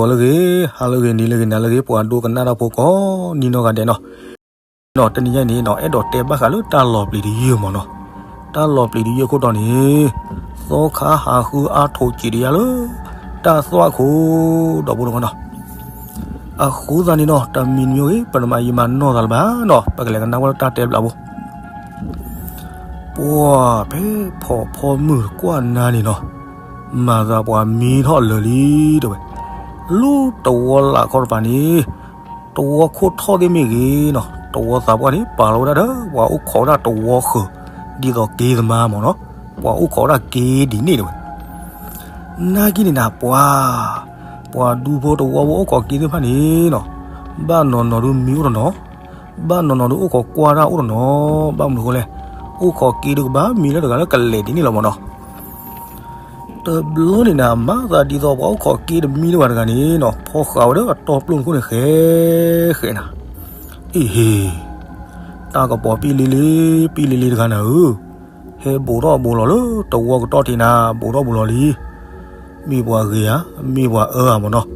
ဂီၤလၢအဂ့ၤ, ဟါလၢအဂ့ၤ, နံၤလၢအဂ့ၤ, နၤလၢအဂ့ၤ, ပှၤဒိကနၣ်တၢ်ဖိကိးနံၤနီၢ်ဂၤဒဲးနီၤ. နီၤ တနံၤညါအံၤန့ၣ်နီၤ အဲၣ်ဒိးတဲဘၣ်ဃးလၢတၢ်လီၤပျံၤတယုၢ်မ့ၢ်နီၤ. တၢ်လီၤပျံၤတယုၢ်အခိၣ်တီန့ၣ် သီခါဟးဃုအါထိးစံးတယါလၢ တၢ်သွၣ်ခိၣ် ဒီပုၢ်ဝဲၢ်နီၤ. အဃိသတးန့ၣ်နီၤ တမံၤမံၤဂ့ၤ ပနမၤယံာ်မၤနီၢ်သးလၢၤဘၣ်နီၤ, ပကလဲၤကနၣ်ဝဲလၢတၢ်တဲဘျးဖိ ပှၤဖဲဖီၣ်ဖီမုၢ်တကွၢ်နၤန့ၣ်နီၤ, မၤသးပှၤမံထီၣ်လၢာ်လံတဲဝဲ, လၢတဝီလၢ်ခီတပၤန့ၣ်, တဝီခိၣ်ထီၣ်သ့ၣ်မ့ၢ်ဂ့ၤနီၤ, တဝီသးပှၢ်န့ၣ် ပာ်လီၤဝဲဒၣ်ဒီး ပှၤအိၣ်ခိးဝဲဒၣ်တဝီဃၢၤ, ဒ်သိးက့သမားမ့ၢ်နီၤ, ပှၤအိၣ်ခိးဝဲဒၣ်က့ဒ်န့ၣ်တဲဝဲ. နာ်က့န့ၣ်နၤပှၤ, ပှၤဒူဖိတဝီဖိအိၣ်ခိးက့သ့ၣ်တဖၣ်န့ၣ်နီၤ, ဘၣ်နီၢ်နီၢ်ဒုးမံအိၣ်တနီၤ, ဘၣ်နီၢ်နီၢ်ဒုးအိၣ်ခိးကွၢ်တၢ်အိၣ်တနီၤ, ဘၣ်မနုၤအဃိလဲၣ်, အိၣ်ခိးက့ဒုးကဘၣ်မံလၢတဂၤလၢကလဲၤဒ်န့ၣ်လီၤမ့ၢ်နီၤ. တဘျီန့ၣ်နၤ မၤသးဒ်သိးပှၤအိၣ်ခိးက့တမံလၢၤဘၣ်တဂၤန့ၣ်နီၤ, ဖီၣ်ဃာ်ဝဲဒီးအတီပျိၢ်တခိၣ်န့ၣ် ဃဲဃဲနၤ, အ့ဟ့, တၢ်ကပီၤပံလ့လ့, ပံလ့လ့တဂၤနၤဧၢ, ဟဲဘူးထီၣ်ဘူးလီၤလၢတဝီကတီၢ်ထံးနၤ, ဘူးထီၣ်ဘူးလီၤလံ. မ့ၢ်ပှၤဂ့ၤဧါ, မ့ၢ်ပှၤအၢဧါမ့ၢ်နီၤ,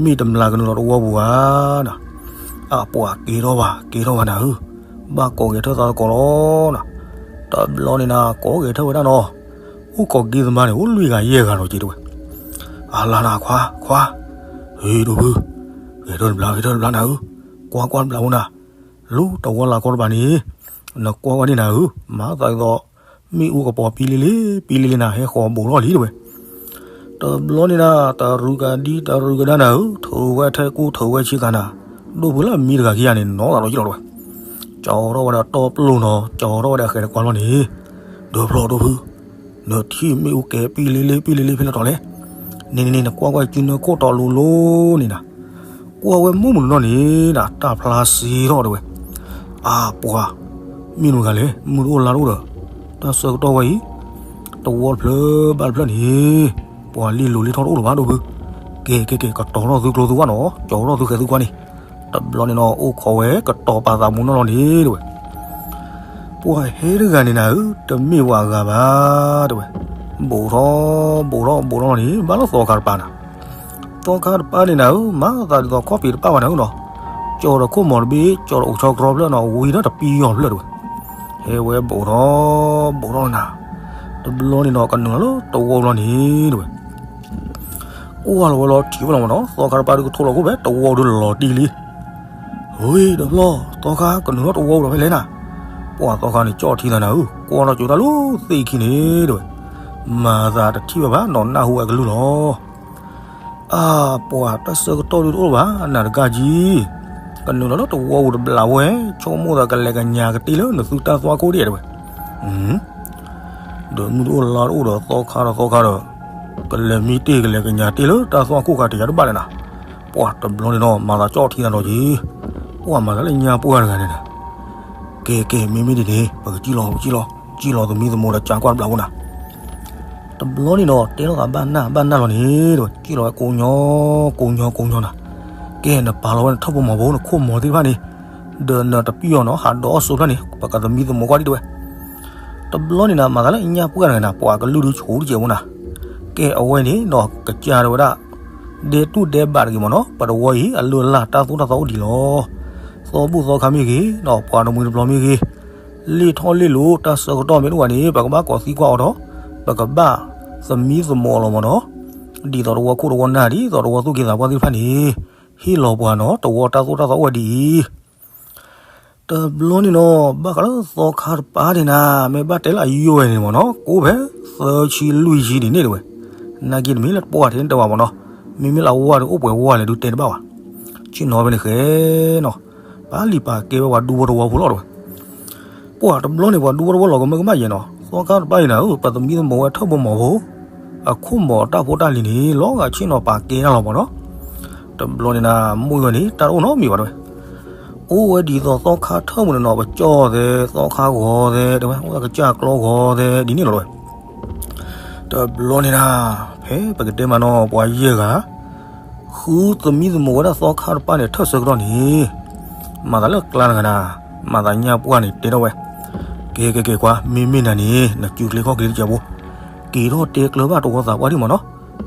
မ့ၢ်တမျးကနုာ်လီၤတဝီပူၤဧါနၤ. အပှၤက့ထီၣ်ဘၣ်, က့ထီၣ်ဘၣ်နၤဧၢ, ဘၣ်ကိးဂဲၤထၢၣ်သးသကိးလီၤနၤ. တဘျီန့ၣ်နၤ ကိးဂဲၤထၢၣ်ဝဲဒၣ်နီၤ, အိၣ်ခိးက့သမားန့ၣ် အိၣ်လွံၢ်ဂၤယဲၢ်ဂၤလီၤက့တဲဝဲ. အလါနၤခွါ, ခွါ, ဟ့ၣ်ဒိၣ်ဖု, ဂဲၤထၢၣ်တဘျါ, ဂဲၤထၢၣ်တဘျါနၤဧၢ, ကွၢ်ကွၢ်တဘျါဖိနၤ, လၢတဝီလၢ်ခီတပၤန့ၣ်, နကွၢ်ဝဲန့ၣ်နၤဧၢ, မၤသးဒ်သိး မ့ၣ်အူကပီၤပံလ့လ့, ပံလ့လ့နၤ ဟဲဃီၤဘူးထီၣ်လံတဲဝဲ. တဘျီန့ၣ်နၤ တရူးကဒံတရူးကဒါနၤဧၢ, ထုးဝဲထဲကူထုးဝဲဆံးကၤနၤ, ဒိၣ်ဖုလၢအမံတဂၤခံဂၤန့ၣ် နီၢ်သးလီၤကံလီၤတဲဝဲ. ကၠီထီၣ်ဝဲဒၣ်တီပျိၢ်နီၤ, ကၠီထီၣ်ဝဲဒၣ်ဃဲၤတကွၢ်လီၤန့ၣ်, ဒီဖျီဒိၣ်ဖု, နထံၣ်မ့ၣ်အူကဲပံလ့လ့ပံလ့လ့ဖဲလဲၣ်ထီၣ်လဲၣ်, န့ၣ်န့ၣ်န့ၣ် နကွၢ်ကွၢ်စုနၢခိၣ်တီလိၤလိၤန့ၣ်နၤ, ကွၢ်ဝဲမုၢ်မုၢ်နီၢ်နီၢ်န့ၣ်နၤ တၢ်ဖျါစ့ထီၣ်တဲဝဲ. အါပှၤ, မ့ၢ်မနုၤဂၤလဲၣ်, မုၢ်တအိၣ်လါတအိၣ်ဒီး, တၢ်ဆၢကတီၢ်ဝဲအံၤ, တဝီတဖျၢၣ်ဘၣ်တဖျၢၣ်န့ၣ်, ပှၤလ့လိၤလ့ထီၣ်တအိၣ်လၢၤဘၣ်ဒိၣ်ဖု, ကဲကဲကဲ ကတီၤထီၣ်သုကျိသုကွၢ်နီၤ, ကတီၤထီၣ်သုဃဲၤသုကွၢ်န့ၣ်. တဘျီန့ၣ်နီၤ အိၣ်ခိးဝဲကတီၤပာ်သးမူနီၢ်နီၢ်န့ၣ်တဲဝဲ. ပှၤဟဲတဂၤန့ၣ်နၤဧၢ, တမ့ၢ်ပှၤအဂၤဘၣ်တဲဝဲ. ဘူးထီၣ်ဘူးထီၣ်ဘူးထီၣ်န့ၣ် ဘၣ်လၢသီခါတပၤနၤ. သီခါတပၤန့ၣ်နၤဧၢ, မၤသးဒ်သိးခီၣ်ဖံးတပၣ်ဘၣ်နၤဧၢနီၤ, ကၠီဒီးခိၣ်မီၤတဘ့ၣ်, ကၠီဒီးအိၣ်ဆီကရီဖျၢၣ်နီၤ, ဝံၤဒီးတပံယီၤဖျၢၣ်တဲဝဲ. ဟဲဝဲဘူးထီၣ်ဘူးထီၣ်နၤ, တဘျီန့ၣ်နီၤ ကနုာ်လီၤလၢတဝီဘျီန့ၣ်တဲဝဲ. ကွၢ်လီၤဝဲလီၤထံၣ်ဝဲလီၤမ့ၢ်နီၤ, သီခါတပၤဒုးကထိၣ်လီၤခိၣ်ဖဲတဝီဒုးလီၤတံၢ်လံ. ဝံၤဒီးဖျီၣ်, သီခါကနုာ်လီၤတဝီဒီးဖဲလဲၣ်နၤ. ပှၤသီခါန့ၣ်ကၠီၣ်ထံသးနၤဧၢ, ကွၢ်ထီၣ်ကၠိတၢ်လၢသ့ၣ်ခံန့ၣ်တဲဝဲ. မၤသးတထံၣ်ဝဲဘၣ်နီၤ, နၢ်ဟူဝဲအကလုၢ်လီၤ. အါပှၤတၢ်ဆၢကတီၢ်ဒုးတအိၣ်ဘၣ်, နၤတကးကံ, ကနုာ်လီၤလၢတဝီပူၤတဘျီဝဲ, ဆိကမိၣ်သးကလဲၤကညးကတ့ၢ်လၢနသုတၢ်သွၣ်ခိၣ်ဒ်တဲဝဲ. ဒီးမုၢ်တအိၣ်လါတအိၣ်ဒီးသီခါဒီးသီခါဒီး, ကလဲၤမံတ့ၢ်ကလဲၤကညးတ့ၢ်လၢတၢ်သွၣ်ခိၣ်ခါတယၤတဘၣ်လဲၣ်နၤ. ပှၤတဘျီန့ၣ်နီၤ မၤသးကၠီၣ်ထံသးနီၤကံ, ပှၤမၤသးလၢညါပှၢ်တဂၤန့ၣ်နၤ. ကဲကဲ မ့မ့ၢ်ဒ်န့ၣ် ပကစံၣ်လီၤ ပကစံၣ်လီၤ, စံၣ်လီၤသမံသမိးဒီးကၠါကွၢ်တဘျီဖိနၤ. တဘျီန့ၣ်နီၤ တဲထီၣ်သးဘၣ်နၢ်ဘၣ်နၢ်လီၤန့ၣ်, စံၣ်လီၤဝဲကိညီ, ကိညီကိညီနၤ. ကဲနပာ်လီၤဝဲနထၢၣ်ဖိမီၤဖိ နခိၣ်မီၤသ့ၣ်တဖၣ်န့ၣ်, ဒီးနတပံၢ်အီၤနီၤ ဟးဒီးအီၣ်စိဖျၢၣ်န့ၣ် ပကသမံသမိးကွၢ်ဒ်တဲဝဲ. တဘျီန့ၣ်နၤ မၤသးလၢညါပှၢ်တဂၤနၤ ပှၤကလုၢ်ဒုးဆိတကဲးဖိနၤ. ကဲအဝဲန့ၣ်နီၤ ကစၢ်ဒၣ်ဝဲဒၣ် ဒဲတူၢ်ဒဲဘးတဂ့ၤမ့ၢ်နီၤ, ပတဝီအံၤ အလုၢ်အလၢ်တၢ်သိၣ်တၢ်သီအိၣ်ဒံးလီၤ. သီဘူၣ်သီခါမ့ၢ်ဂ့ၤ, နီၢ်ပှၤတမှံၤတပျီၤမ့ၢ်ဂ့ၤ, လ့ၣ်ထီၣ်လ့ၣ်လိၤတၢ်ဆၢကတီၢ်မ့ၢ်တအိၣ်ဘၣ်န့ၣ် ပကဘၣ်ကိးသံကွၢ်အီၤဒီး ပကဘၣ်သမံသမိးအီၤလီၤမ့ၢ်နီၤ. ဒ်သိးတဝီခိၣ်တဝီနၢ် ဒ်သိးတဝီသူၣ်က့သးပှၢ်သ့ၣ်တဖၣ်န့ၣ် ဟ့ၣ်လီၤပှၤနီၤ တဝီတၢ်သိၣ်တၢ်သီအိၣ်ဝဲဒ်အံၤ. တဘျီန့ၣ်နီၤ ဘၣ်ဃးလၢသီခါတပၤန့ၣ်နၤ မ့ၢ်ဘၣ်တဲလၢအယိာ်ဝဲန့ၣ်မ့ၢ်နီၤ ကအိၣ်ဖဲသၢဆံလွံၢ်ဆံဒ်န့ၣ်တဲဝဲ. နာ်က့တမ့ၢ်လၢပှၢ်ထဲန့ၣ်တဲဝဲမ့ၢ်နီၤ, မ့မ့ၢ်လၢအဝဲဒီးအိၣ်ပှဲၤဝဲလဲၣ်ဒုးတဲတဘၣ်ဘၣ်. ဆ့ၣ်နီၤဖဲန့ၣ်ဃဲနီၤ, ပာ်လံာ်ပာ်ကဲဝဲပှၤဒူဖိတဝီဖိလီၤတဲဝဲ. ပှၤတဘျီန့ၣ် ပှၤဒူဖိတဝီလီၤကမၢကမၣ်ယဲၢ်နီၤ, သီခါတပၤအံၤနၤဧၢ ပသမံသမိးဝဲထၢၣ်ဖိမီၤဖိ အခိၣ်မီၤတၢ်ဖိတၢ်လံၤန့ၣ် လီၤဂာ်ဆ့ၣ်နီၤပာ်ကဲတၢ်လီၤမ့ၢ်နီၤ. တဘျီန့ၣ်နၤ မုၢ်ဂီၤန့ၣ် တၢ်တအိၣ်နီတမံၤဘၣ်တဲဝဲ. အိၣ်ဝဲဒ်သိးသီခါထၢၣ်မုၢ်န့ၣ်နီၤ ပကၠီၣ်သဲ သီခါဂီၤသဲ တဲဝဲ အိၣ်ဝဲကစၢ်ကျီဂီၤသဲ ဒ်န့ၣ်လီၤတဲဝဲ. တဘျီန့ၣ်နၤ ဖဲပကတဲမးနီၤ ပှၤယဲၢ်ဂၤ ဃုသမံသမိးဝဲဒၣ်သီခါတပၤန့ၣ် ထၢၣ်ဆၢကတီၢ်န့ၣ် မၤသးလၢကျါတဂၤနၤ မၤသးညါပှၢ်န့ၣ်တဲထီၣ်ဝဲ, ကဲကဲကဲကွၢ် မ့မ့ၢ်နၤန့ၣ် နစုကျဲခီၣ်ကျဲတစဲးဖိ က့ၤထီၣ်တဲကျၢၤဘၣ်တဝီသးပှၢ်ဒံးမ့ၢ်နီၤ.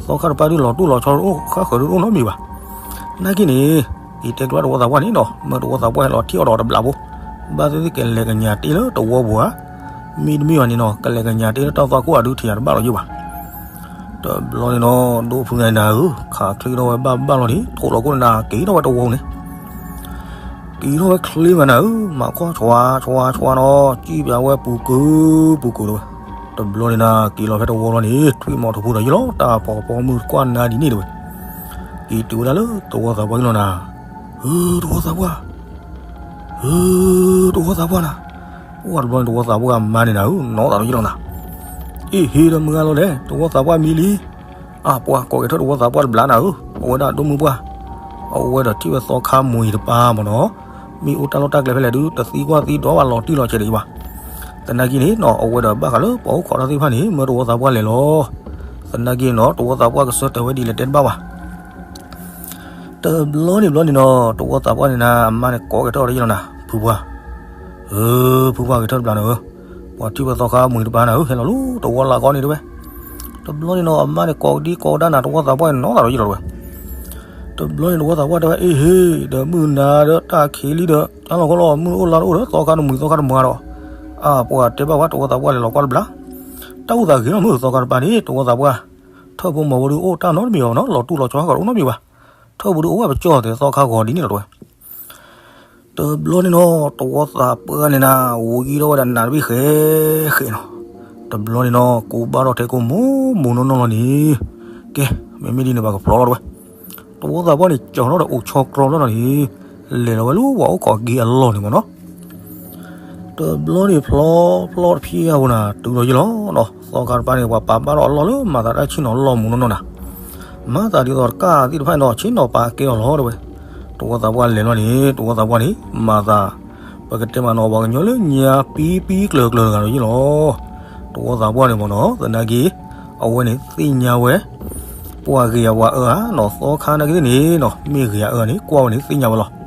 သီခါတပၤဒုးလီၤတိၢ်လီၤဆီတအိၣ် ဃၣ်ဃၢၤဒုးတအိၣ်နီတမံၤဘၣ်. နာ်က့န့ၣ်, ယတဲကျိၤတဝီသးပှၢ်န့ၣ်နီၤ, မၢတဝီသးပှၢ်ဟဲလီၤထံၣ်အီၤဒီးတဘျးဖိ, ဘၣ်သ့ၣ်သ့ၣ်ကလဲၤကညးတ့ၢ်လၢတဝီပူၤဧါ, မ့တမ့ၢ်အီၤန့ၣ်နီၤ ကလဲၤကညးတ့ၢ်လၢတၢ်သွၣ်ခိၣ်အဒုထံၣ်တဘၣ်လီၤယိာ်ဘၣ်. တဘျီန့ၣ်နီၤ ဒိၣ်ဖုနၤဧၢ, ခးချ့ထီၣ်ဝဲဘၣ်ဘၣ်လီၤန့ၣ် ထိးလီၤခိၣ်နၤ က့ၤထီၣ်ဝဲတဝီန့ၣ် က့ၤထီၣ်ဝဲချ့မးနၤဧၢ, မၤခီၣ်ဆွါဆွါဆွါနီၤ စံၣ်ပၠးဝဲပူၤကုာ်ပူၤကုာ်တဝဲ. တဘျီန့ၣ်နၤ က့ၤလီၤဖဲတဝီလီၤန့ၣ် ထွံၣ်မီၤထီၣ်ဖိဒီးယ့ၢ်လီၤ တၢ်ဖီဖီမုၢ်တကွၢ်နါဒ်န့ၣ်တဝဲ. က့ၤတုၤဝဲဒၣ်လၢတဝီသးပှၢ်ယ့ၢ်လီၤနၤ, ဧၢ တဝီသးပှၢ်, ဧၢ တဝီသးပှၢ်နၤ, ပှၢ်တဘျီန့ၣ် တဝီသးပှၢ်မါန့ၣ်နၤဧၢ နီၢ်သးဒီးယ့ၢ်လီၤနၤ, အ့ၣ်ဟ့ဒီးမုၢ်ဂၤလီၤလဲၣ် တဝီသးပှၢ်မံလံ အပှၤကိးက့ၤထီၣ်တဝီသးပှၢ်တဘျီနၤဧၢ, အဝဲဒၣ်ဒိၣ်မုၢ်ပှၢ်, အဝဲဒီးထံၣ်ဝဲသီခါမူၤအံၤတပၤမ့ၢ်နီၤ, မ့ၢ်အိၣ်တၢ်လီၢ်တၢ်ကျဲဖဲလဲၣ်ဒုး တသံကွၢ်သံဒိးဘၣ်လီၤတံၢ်လီၤဆဲးဒံးဘၣ်. သနာ်က့န့ၣ်နီၤ အဝဲဒီးဘၣ်ဃးလၢပှၤအိၣ်ခိးတၢ်သ့ၣ်တဖၣ်န့ၣ် မၢတဝီသးပှၢ်လဲၤလီၤ. သနာ်က့နီၤ တဝီသးပှၢ်ကဆၢတဲာ်ဝဲဒ်လဲၣ်တဲတဘၣ်ဘၣ်. တဘျီန့ၣ်ဘျီန့ၣ်နီၤ တဝီသးပှၢ်န့ၣ်နၤ အမါန့ၣ်ကိးက့ၤထီၣ်ဒီးယ့ၢ်လီၤနၤ, ဖုပှၢ်, ဧၢ ဖုပှၢ်က့ၤထီၣ်တဘျီနၤဧၢ, ပှၤထံၣ်ဝဲသီခါမူၤအံၤတပၤနၤဧၢ ဟဲလီၤလၢတဝီလၢ်ကီန့ၣ်တဝဲ. တဘျီန့ၣ်နီၤ အမါန့ၣ်ကိးဒံကိးဒၣ်နၤ တဝီသးပှၢ်နီၢ်သးဒီးယ့ၢ်လီၤတဝဲ. တဘျီန့ၣ်တဝီသးပှၢ်တဲဝဲ အ့ၣ်ဟ့ ဒီးမုၢ်နၤဒီးတၢ်ခံးလံဒီး တၢ်လီၢ်ခီလီၢ် မုၢ်အိၣ်လါတအိၣ်ဒီး သီခါတမုာ်သီခါတမုာ်ဒီး အပှၤတဲဘၣ်ဝဲ တဝီသးပှၢ်လဲၤလီၤကွၢ်တဘျီ, တၢ်အိၣ်သးဂ့ၤနီတမံၤ သီခါတပၤန့ၣ် တဝီသးပှၢ်, ထၢၣ်ဖိမီၤဖိဒုးအိၣ်တၢ်နီတမံၤဘၣ်နီၤ လီၤတူၢ်လီၤဆီဃီတအိၣ်နီတမံၤဘၣ်, ထၢၣ်ဖိဒုးအိၣ်ဝဲပကၠီၣ်တဲသီခါဂီၤဒ်န့ၣ်လီၤတဝဲ. တဘျီန့ၣ်နီၤ တဝီသးပှၢ်န့ၣ်နၤ ဝံၤယံၤထီၣ်ဝဲဒၣ်နးတဘ့ၣ်ဃဲဃဲနီၤ, တဘျီန့ၣ်နီၤ ကူဘၣ်ထီၣ်ထဲကိးမူးမူးနီၢ်နီၢ်လီၤန့ၣ်, ကဲ မ့မ့ၢ်ဒ်န့ၣ် ပှၤကဖျီလီၤတဝဲ. တဝီသးပှၢ်န့ၣ် ကၠီၤထီၣ်ဒီးအိၣ်ဆီကြီလီၤနီၤန့ၣ်, လဲၤလီၤဝဲလၢပှၤအိၣ်ခိးက့ၤအလီၢ်န့ၣ်မ့ၢ်နီၤ. တဘျီန့ၣ်ဖျီဖျီတဖျီအဃိနၤ တုၤလီၤယ့ၢ်လီၤနီၤ, သီခါတပၤန့ၣ် ပှၤပာ်ဘၣ်ထီၣ်အလီၢ်လၢမၤသးတၢ်ဆ့ၣ်နီၤလီၢ်မူးနီၢ်နီၢ်နၤ, မၤသးဒ်သိးတကၢ်သ့ၣ်တဖၣ်န့ၣ်နီၤ ဆ့ၣ်နီၤပာ်ကဲအီၤလီၤတဝဲ. တဝီသးပှၢ်လဲၤလီၤန့ၣ် တဝီသးပှၢ်န့ၣ် မၤသး ပကတဲမးနီၤ ပှၤကညီလၢညါပံပံကျၢၤကျၢၤတဂၤဒီးယ့ၢ်လီၤ. တဝီသးပှၢ်န့ၣ်မ့ၢ်နီၤ သနာ်က့ အဝဲန့ၣ်သ့ၣ်ညါဝဲ ပှၤဂ့ၤယၤပှၤအၢဧါနီၤ, သီခါနာ်က့သ့ၣ်န့ၣ်နီၤ မ့ၢ်ဂ့ၤယၤအၢန့ၣ် ကွၢ်ဝဲန့ၣ်သ့ၣ်ညါဝဲလီၤ.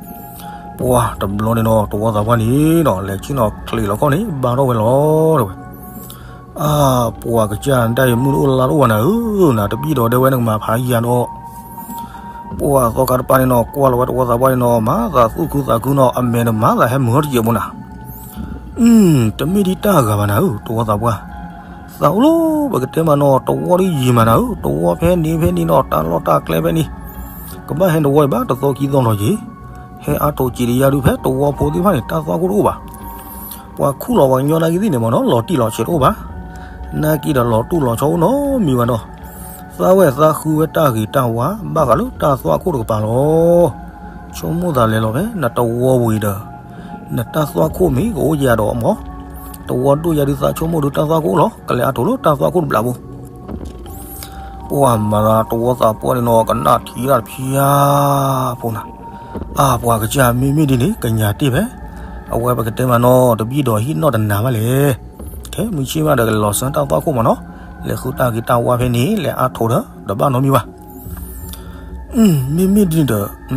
ပှၤတဘျီန့ၣ်နီၤ တဝီသးပှၢ်န့ၣ်နီၤ လဲၤဆ့ၣ်နီၤချံးလီၤခီၣ်န့ၣ် ဘါထီၣ်ဝဲလီၤတဝဲ. အါ ပှၤကစၢ်ဒၣ်ယမုၢ်တအိၣ်လါတအိၣ်ဘၣ်နၤဧၢ, နၤတဘံၣ်ဒီးဒဲဝဲနကမၤဖးယၤဒီး ပှၤသီခါတပၤန့ၣ်နီၤ ကွၢ်လီၤဝဲတဝီသးပှၢ်န့ၣ်နီၤ မၤသးသူၣ်ခုသးခုနီၤ အမဲာ်တမၤသးဟဲမုာ်ထီၣ်တယဲၢ်ဘိနၤ. အု တမ့ၢ်ဒ်တၢ်ဂၤဘၣ်နၤဧၢ တဝီသးပှၢ်, သးအိၣ်လၢ ပကတဲမးနီၤ တဝီဒ်ယံၤမးနၤဧၢ, တဝီဖဲန့ၣ်ဖဲန့ၣ်နီၤ တၢ်လီၢ်တၢ်ကျဲဖဲန့ၣ် ကဘၣ်ဟဲတဝီအံၤဘၣ် တသီခံသီလီၤက့ၤ, ဟဲအါထီၣ်စံးတယါဒုး ဖဲတဝီဖိသ့ၣ်တဖၣ်န့ၣ် တၢ်သွၣ်ခိၣ်တအိၣ်ဘၣ်. ပှၤခူၣ်လီၤပှၤကညီနာ်က့သ့ၣ်န့ၣ်မ့ၢ်နီၤ လီၤတံၢ်လီၤဆဲးတအိၣ်ဘၣ်. နာ်က့ဒီးလီၤတူၢ်လီၤဆီအိၣ်နီတမံၤဘၣ်ဒီး သးဝဲသးဃုဝဲတၢ်ဂ့ၤတၢ်ဝါ ဘၣ်ဃးလၢတၢ်သွၣ်ခိၣ်တကပၤလီၤ. ဆိကမိၣ်သးလဲၤလီၤဖဲ နတဝီဝံၤဒီး နတၢ်သွၣ်ခိၣ်မ့ၢ်ကအိၣ်ယၤဒီးမ့ၢ် တဝီဒိၣ်ယၤဒုး သးဆိကမိၣ်ဒုးတၢ်သွၣ်ခိၣ်လီၤ ကလဲၤအါထီၣ်လၢတၢ်သွၣ်ခိၣ်တဘျီဘိ ပှၤမၤသးတဝီသးပှၢ်န့ၣ်နီၤ ကနၣ်ထံတၢ်တဖံးဧါဖိနၤ, အါ ပှၤကစၢ်မ့မ့ၢ်ဒ်န့ၣ် ကညးတ့ၢ်ဖဲ အဝဲပကတဲမးနီၤ တဘံၣ်ဒီးဟံၣ်နီၣ်တနၤဘၣ်လဲၣ်. ခဲမုၢ်ဆ့ၣ်မးဒီးကလဲၤလီၤစၢၤတၢ်သွၣ်ခိၣ်မးနီၤ, လဲၤဃုတၢ်ဂ့ၤတၢ်ဝါဖဲန့ၣ် လဲၤအါထီၣ်ဒီး တဘၣ်နီတမံၤဘၣ်. မ့မ့ၢ်ဒ်န့ၣ်ဒီး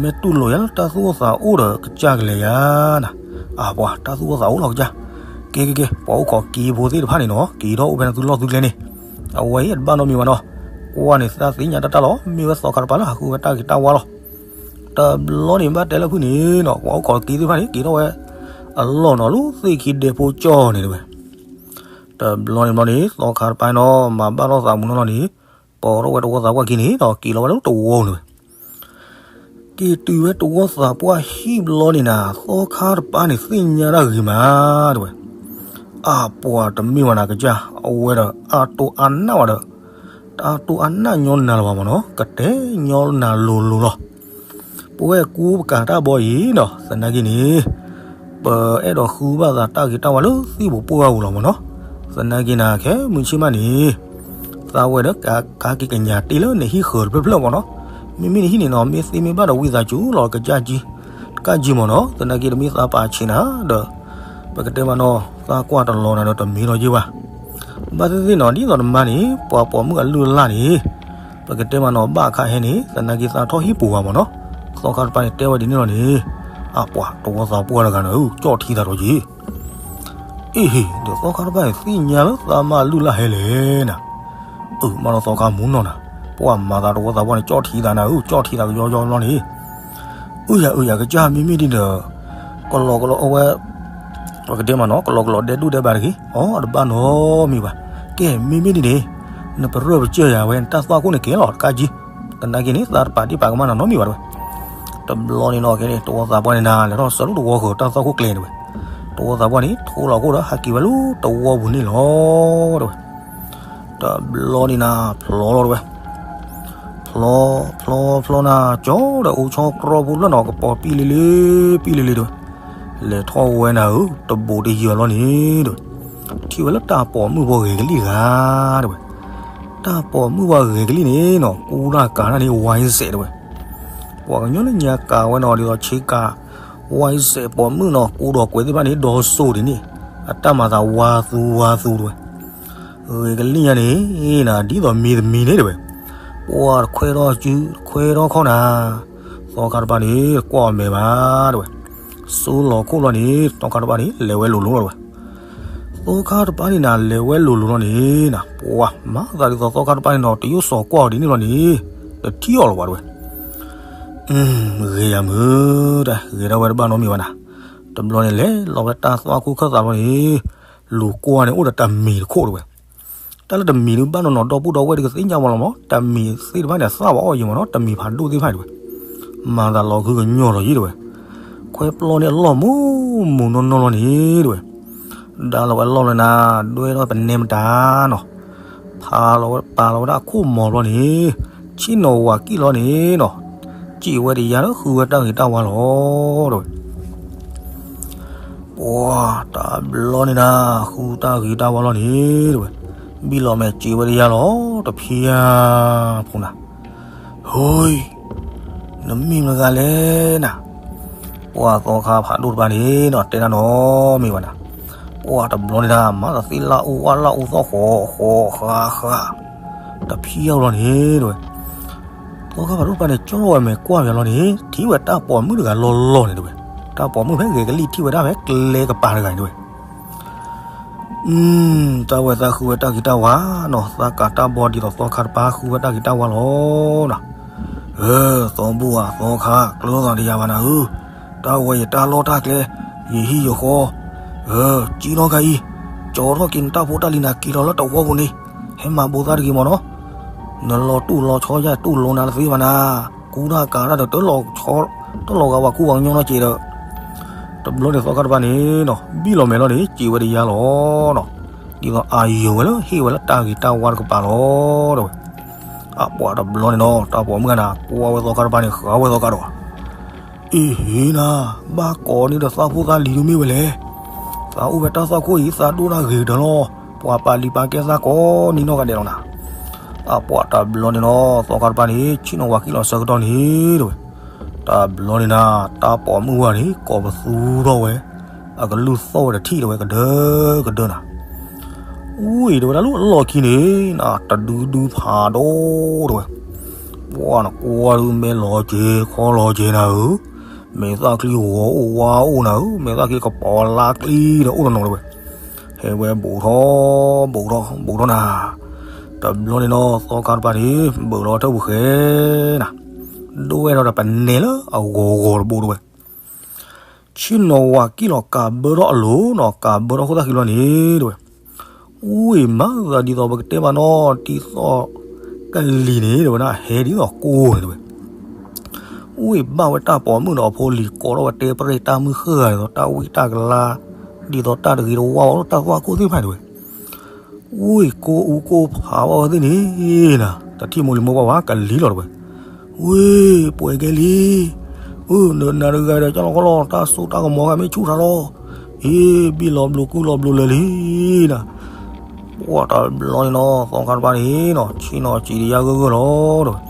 မ့ၢ်တူၢ်လိာ်ယၤလၢတၢ်သူၣ်အိၣ်သးအိၣ်ဒီးကစၢ်ကလဲၤယၤနၤ, အါ ပှၤတၢ်သူၣ်အိၣ်သးအိၣ်လီၤကစၢ်, က့ၤက့ၤက့ၤ ပှၤအိၣ်ခိးက့ၤဖိသ့ၣ်တဖၣ်န့ၣ်နီၤ က့ၤထီၣ်အိၣ်ဖဲနသုလီၢ်သုကျဲန့ၣ်, အဝဲအံၤတဘၣ်နီတမံၤဘၣ်နီၤ, ကွၢ်န့ၣ်သးသ့ၣ်ညါတၢ်တၢ်လီၤ မ့ၢ်ဝဲသီခါတပၤလၢဟးဃုဝဲတၢ်ဂ့ၤတၢ်ဝါလီၤ. တဘျီန့ၣ်ဘၣ်တဲလၢဖုၣ်န့ၣ်နီၤ ပှၤအိၣ်ခိးက့ၤသ့ၣ်တဖၣ်န့ၣ် က့ၤထီၣ်ဝဲ အလီၢ်နီၤ လၢသ့ၣ်ခံဒဲဖိကၠီၢ်န့ၣ်တဝဲ. တဘျီန့ၣ်ဘျီန့ၣ် သီခါတပၤနီၤ မၤဘၣ်ထီၣ်သးမုာ်နီၢ်နီၢ်န့ၣ် ပိာ်ထီၣ်ဝဲတဝီသးပှၢ်ခံန့ၣ်ဒီး က့ၤလီၤဝဲလၢတဝီန့ၣ်ဝဲ က့ၤတုၤဝဲတဝီသးပှၢ်ဟံၣ်ဘျီန့ၣ်နၤ သီခါတပၤန့ၣ်သ့ၣ်ညါတၢ်ဂ့ၤမးတဝဲ. အါ ပှၤတမ့ၢ်ဝဲနၤကစၢ် အဝဲဒီးအါတိၢ်အါနၢ်ဝဲဒီး တအါတိၢ်အါနၢ်ညီနၤလၢၤဘၣ်မးနီၤ ကတဲညီနၤလိၤလိၤလီၤ. ပဝဲကူပကၤတၢ်ဘီအံၤနီၤ သနာ်က့န့ၣ် ပအဲၣ်ဒိးဃုဘၣ်သးတၢ်ဂ့ၤတၢ်ဝါလၢသ့ၣ်ပူၤပှၢ်ပူၤလီၤမးနီၤ. သနာ်က့နၤ ခဲမုၢ်ဆ့ၣ်မးန့ၣ် သးဝဲဒီးကက့ၤကညးတ့ၢ်လၢနဟံၣ်ဃၢၤတဖျၢၣ်ဖျၢၣ်မးနီၤ. မ့မ့ၢ်နဟံၣ်န့ၣ်နီၤ မ့ၢ်သ့မ့ၢ်ဘၣ်ဒီးဝံသးစူၤလီၤ ကစၢ်ကံ တကၢ်ကံမးနီၤ. သနာ်က့တမ့ၢ်သးပာ်ဆံးနၤဒီး ပကတဲမးနီၤ သးကွၢ်တလီၤနၤဒီးတမ့ၢ်လီၤယ့ၢ်ဘၣ်. ဘၣ်သ့ၣ်သ့ၣ်နီၤ ဒ်သိးနမါန့ၣ် ပှၤပိာ်မုၣ်အလုၢ်အလၢ်န့ၣ် ပကတဲမးနီၤ ဘၣ်အခါဟဲန့ၣ် သနာ်က့သးထီၣ်ဟံၣ်ပူၤဘၣ်မးနီၤ. သီခါတပၤန့ၣ်တဲဝဲဒ်န့ၣ်လီၤန့ၣ် အပှၤတဝီသးပှၢ်တဂၤန့ၣ် ကၠီၣ်ထံသးဒီးယ့ၢ် အ့ၣ်ဟ့ၣ် ဒီးသီခါတပၤန့ၣ် သ့ၣ်ညါလၢသးမါလုၢ်လၢ်ဟဲလဲၣ်နၤ. အၢ မးလီၤသီခါမူနီၢ်နၤ ပှၤမၤသးတဝီသးပှၢ်န့ၣ် ကၠီၣ်ထံသးနၤဧၢ ကၠီၣ်ထံသးကယီယီဘျီန့ၣ် အုၣ်ယၤအုၣ်ယၤကစၢ် မ့မ့ၢ်ဒ်န့ၣ်ဒီး ကလီကလီအဝဲ ပကတဲမးနီၤ ကလီကလီဒဲးဒူၣ်ဒဲးဘးတဂ့ၤ အီၣ်တဘၣ်နီတမံၤဘၣ်. ကဲ မ့မ့ၢ်ဒ်န့ၣ် နပရၢၢ်ပစၢၢ်ယၤဝဲ နတၢ်သွၣ်ခိၣ်န့ၣ်ကဲလီၤတကးက့ၤ, သနာ်က့န့ၣ် သးတပာ်တ့ၢ်ပာ်ကမၣ်နၤနီတမံၤဘၣ်တဲဝဲ. တဘျီန့ၣ်နီၤ ကဲန့ၣ် တဝီသးပှၢ်န့ၣ်နၤ လဲၤထီၣ်ဆၢထၢၣ်တဝီဃုာ်တၢ်သွၣ်ခိၣ်ကျဲတဲဝဲ. တဝီသးပှၢ်န့ၣ် ထိလီၤခိၣ်ဒီး ဟးက့ၤဝဲလၢတဝီပူၤန့ၣ်လီၤတဲဝဲ. တဘျီန့ၣ်နၤ ဖျီလီၤတဲဝဲ. ဖျီ ဖျီ ဖျီနၤ ကၠီဒီးအိၣ်ဆီတြီဖိလၢနီၤ ကပီၤပံၣ်လံလံ ပံၣ်လံလံတဲဝဲ. လဲၤထီၣ်ဝဲနၤဧၢ တဘူးတယံၤအလီၢ်န့ၣ်တဲဝဲ. ထံၣ်ဝဲလၢတၢ်ပိာ်မုၣ်ဖိဂဲၤကလံၣ်တဂၤတဲဝဲ. တၢ်ပိာ်မုၣ်ဖိဂဲၤကလံၣ်န့ၣ်နီၤ ကူတၢ်ကၤတၢ်န့ၣ် ဝဲစဲးတဲဝဲ. ပှၤကညီလၢညါကၤဝဲနီၤ ဒ်သိးဆ့ကၤ ဝဲစဲးပိာ်မုၣ်နီၤ ကူဒီးကွဲးသ့ၣ်တဖၣ်န့ၣ် ဒီစိၤဒ်န့ၣ် အတၢ်မၤသးဝါသူဝါသူတဲဝဲ. ဂဲၤကလံၣ်ညါန့ၣ်နၤ ဒ်သိးမံၤတမံၤန့ၣ်တဲဝဲ. ပှၤတခွဲထီၣ်စု တခွဲထီၣ်ခီၣ်နၤ သီခါတပၤန့ၣ် ကွၢ်အမဲာ်ဘၣ်တဲဝဲ. စိလီၤခိၣ်လီၤန့ၣ် သီခါတပၤန့ၣ် လဲၤဝဲလိၤလိၤလီၤတဲဝဲ. သီခါတပၤန့ၣ်နၤ လဲၤဝဲလိၤလိၤလီၤန့ၣ်နၤ ပှၤမၤသးဒ်သိးသီခါတပၤန့ၣ်နီၤ တယိၣ်စီၤကွၢ်အီၤဒ်န့ၣ်လီၤန့ၣ် တထံၣ်အီၤလၢၤဘၣ်တဲဝဲ. ဂ့ၤယၤမုၢ် တၢ်ဂ့ၤဒၣ်ဝဲတဘၣ်နီတမံၤဘၣ်နၤ. တဘျီန့ၣ် လဲၤလီၤဝဲတၢ်သွၣ်ခိၣ်ခၢၣ်သးဘျီန့ၣ် လူၤကွၢ်န့ၣ် အိၣ်ဒီးတၢ်မံၤတခိၣ်တဲဝဲ. တၢ်လၢတမံၤဒုးဘၣ်နီၢ်နီၢ် ဒီပုၢ်ဒီဝဲၢ်ဒုးကသ့ၣ်ညါမးလီၤမး တၢ်မံၤသ့ၣ်တဖၣ်န့ၣ် အသၣ်ဝဲအီၣ်ယံၤမးနီၤ တၢ်မံၤဖးဒိၣ်သ့ၣ်တဖၣ်တဲဝဲ. မၤသးလီၤခုကညီၤလီၤယံၤတဲဝဲ. ခွဲပျီန့ၣ်အလီၢ်မူးမူးနီၢ်နီၢ်လီၤန့ၣ်တဲဝဲ. ဒါလီၤဝဲအလီၢ်လၢနၤ ဒွဲၣ်ထီၣ်ပနဲမတၤနီၤ ဖးလီၤဝဲပာ်လီၤဝဲဒၣ်အခိၣ်မီၤဘျီန့ၣ် ဆ့ၣ်နီၤဝၤကံၣ်လီၤန့ၣ်နီၤ စံးဝဲတယါလၢဃုဝဲတၢ်ဂ့ၤတၢ်ဝါလီၤတဲဝဲ. ပှၤတဘျီန့ၣ်နၤ ဃုတၢ်ဂ့ၤတၢ်ဝါလီၤန့ၣ်တဲဝဲ. ဘံၣ်လီၤမဲာ်စံးဝဲတယါလီၤ တဖံးယါဖိနၤ ဟိ နမ့ၢ်မတၤတဂၤလဲၣ်နၤ. ပှၤသီခါဖးဒိၣ်တပၤန့ၣ်နီၤ တဲတၢ်နီတမံၤဘၣ်နၤ. ပှၤတဘျီန့ၣ်နၤ မၤသးသ့လၢအူဝဲလၢအူသီၣ်ဃီဃီဃါဃါ တဖံးအါလီၤန့ၣ်တဲဝဲ. သီခါဖးဒိၣ်တပၤန့ၣ် ကၠီထီၣ်ဝဲမဲာ်ကွၢ်ဝဲလီၤန့ၣ် ထံၣ်ဝဲတၢ်ပိာ်မုၣ်တဂၤလီၤလီၤန့ၣ်တဲဝဲ. တၢ်ပိာ်မုၣ်ဖဲဂဲၤကလံၣ်ထံၣ်ဝဲဒၣ်ဖဲကျဲကပၤတဂၤန့ၣ်တဲဝဲ. တၢ်ဝဲသးဃုဝဲတၢ်ဂ့ၤတၢ်ဝါနီၤ သးကးတၢ်ဘီဒ်သိးသီခါတပၤဃုဝဲတၢ်ဂ့ၤတၢ်ဝါလီၤနီၤ. အၢ သီဘူၣ်ဧၢ သီခါ ကျၢၤသးတယၤဘၣ်နၤဧၢ, တၢ်ဝဲယတၢ်လီၢ်တၢ်ကျဲ ယဟံၣ်ယဃီ, အၢ ကံနီၣ်ခါအံၤ ကၠီထီၣ်က့ၤနတၢ်ဖိတၢ်လံၤနၤက့ၤလီၤလၢတဝီပူၤန့ၣ် ဟဲမၤဘိးသးတဂ့ၤမးနီၤ. နလီၤတူၢ်လီၤဆီယတူၢ်လိာ်နၤတသ့ဘၣ်နၤ, ကူတၢ်ကၤတၢ်ဒီး တလီၤဂာ်ဝဲကူဝဲကညီနီတစဲးဒီး တဘျီန့ၣ်သီခါတပၤန့ၣ်နီၤ ဘံၣ်လီၤမဲာ်လီၤန့ၣ် စံးဝဲတယါလီၤနီၤ, ဒ်သိးအယိာ်ဝဲလၢဟ့ၣ်ဝဲလၢတၢ်ဂ့ၤတၢ်ဝါတကပၤလီၤတဲဝဲ. အပှၤတဘျီန့ၣ်နီၤ တၢ်ပိာ်မုၣ်ဂၤန့ၣ် ကွၢ်ဝဲသီခါတပၤန့ၣ် ဃးဝဲသီခါဒီး အ့ဟ့နၤ, ဘၣ်ကိးန့ၢ်ဒီးသးဖိသးလံၤဒုးမ့ၢ်ဝဲလဲၣ်. သးအိၣ်ဝဲတၢ်သွၣ်ခိၣ်အံၤ သးဒိၣ်တၢ်ဂ့ၤကတၢၢ်လီၤ, ပှၤပာ်လံၤပာ်ကဲသးကိးနံၤနီၢ်ဂၤဒဲးလီၤနၤ. အပှၤတဘျီန့ၣ်နီၤ သီခါတပၤန့ၣ် ဆ့ၣ်နီၤဝၤကံၣ်လီၤဆၢကတီၢ်န့ၣ်တဲဝဲ. တဘျီန့ၣ်နၤ တၢ်ပိာ်မုၣ်ဝဲန့ၣ် ကိးပသူထီၣ်ဝဲ, အကလုၢ်သီၣ်ဝဲတထံၣ်တဲဝဲ ကဒၢကဒၢနၤ. အူအံၤတဲဝဲဒၣ်လၢအလီၢ်ခံန့ၣ် နတဒုဒုဖးဒိၣ်တဲဝဲ. ပှၤနကွၢ်ဒုးမဲာ်လီၤက့ၤ ခီလီၤက့ၤနၤဧၢ, မဲာ်သၣ်ချံဂီၤအိၣ်ဝါအိၣ်နၤဧၢ, မဲာ်သၣ်ချံကပီၤလါချံဒီးအိၣ်တနီၤတဲဝဲ. ဟဲဝဲဘူးထီၣ် ဘူးထီၣ် ဘူးထီၣ်နၤ. တဘျီန့ၣ်နီၤ သီခါတပၤန့ၣ် ဘူးလီၤထၢၣ်ပူၤဃဲနၤ, ဒိၣ်ဝဲဒီးပနဲလၢအဂီၤဂီၤတဘိတဲဝဲ. ဆ့ၣ်နီၤဝၤကံၣ်လီၤကးဘၢထီၣ်အလိၤနီၤ ကးဘၢထီၣ်ခိၣ်သၣ်ခံဘျီန့ၣ်တဲဝဲ. အူအံၤမၤသးဒ်သိးပကတဲဘၣ်နီၤ ဒ်သိးကလံၤန့ၣ်တဲဝဲဒၣ် ဟဲဒ်သိးကိၢ်န့ၣ်တဲဝဲ. အူအံၤဘၣ်ဝဲတၢ်ပိာ်မုၣ်ဒီးအဖိလံၤကိးထီၣ်ဝဲတဲပရဲၣ်တၢ်မုၢ်ဃၢ်ဂၤဒ်သိးတၢ်ဝံတၢ်ကလၤ ဒ်သိးတၢ်တဂ့ၤတဝါဝဲလၢတၢ်သွၣ်ခိၣ်သ့ၣ်တဖၣ်တဲဝဲ. အူအံၤကိးအူကိးဖးဝဲသ့ၣ်န့ၣ်နၤ တထံၣ်မိၢ်လံၤမိၢ်ပှၢ်ဝဲကလံၤလီၤတဲဝဲ. ဝ့ၢ် ပှဲၤကဲလံ, အၢ နနၤတဂၤဒီးကၢ်လီၤခီလီၤ တၢ်စိတၢ်ကမီၤဂၤမ့ၢ်ဆူၣ်ထီၣ်လီၤ. အ့ ဘံၣ်လီၤဘျိးကူလီၤဘျိးလၢာ်လံနၤ. ပှၤတဘျီန့ၣ်နီၤ သီခါတပၤန့ၣ်နီၤ ဆ့ၣ်နီၤစံးတယါဂၢၢ်ဂၢၢ်လီၤတဲဝဲ.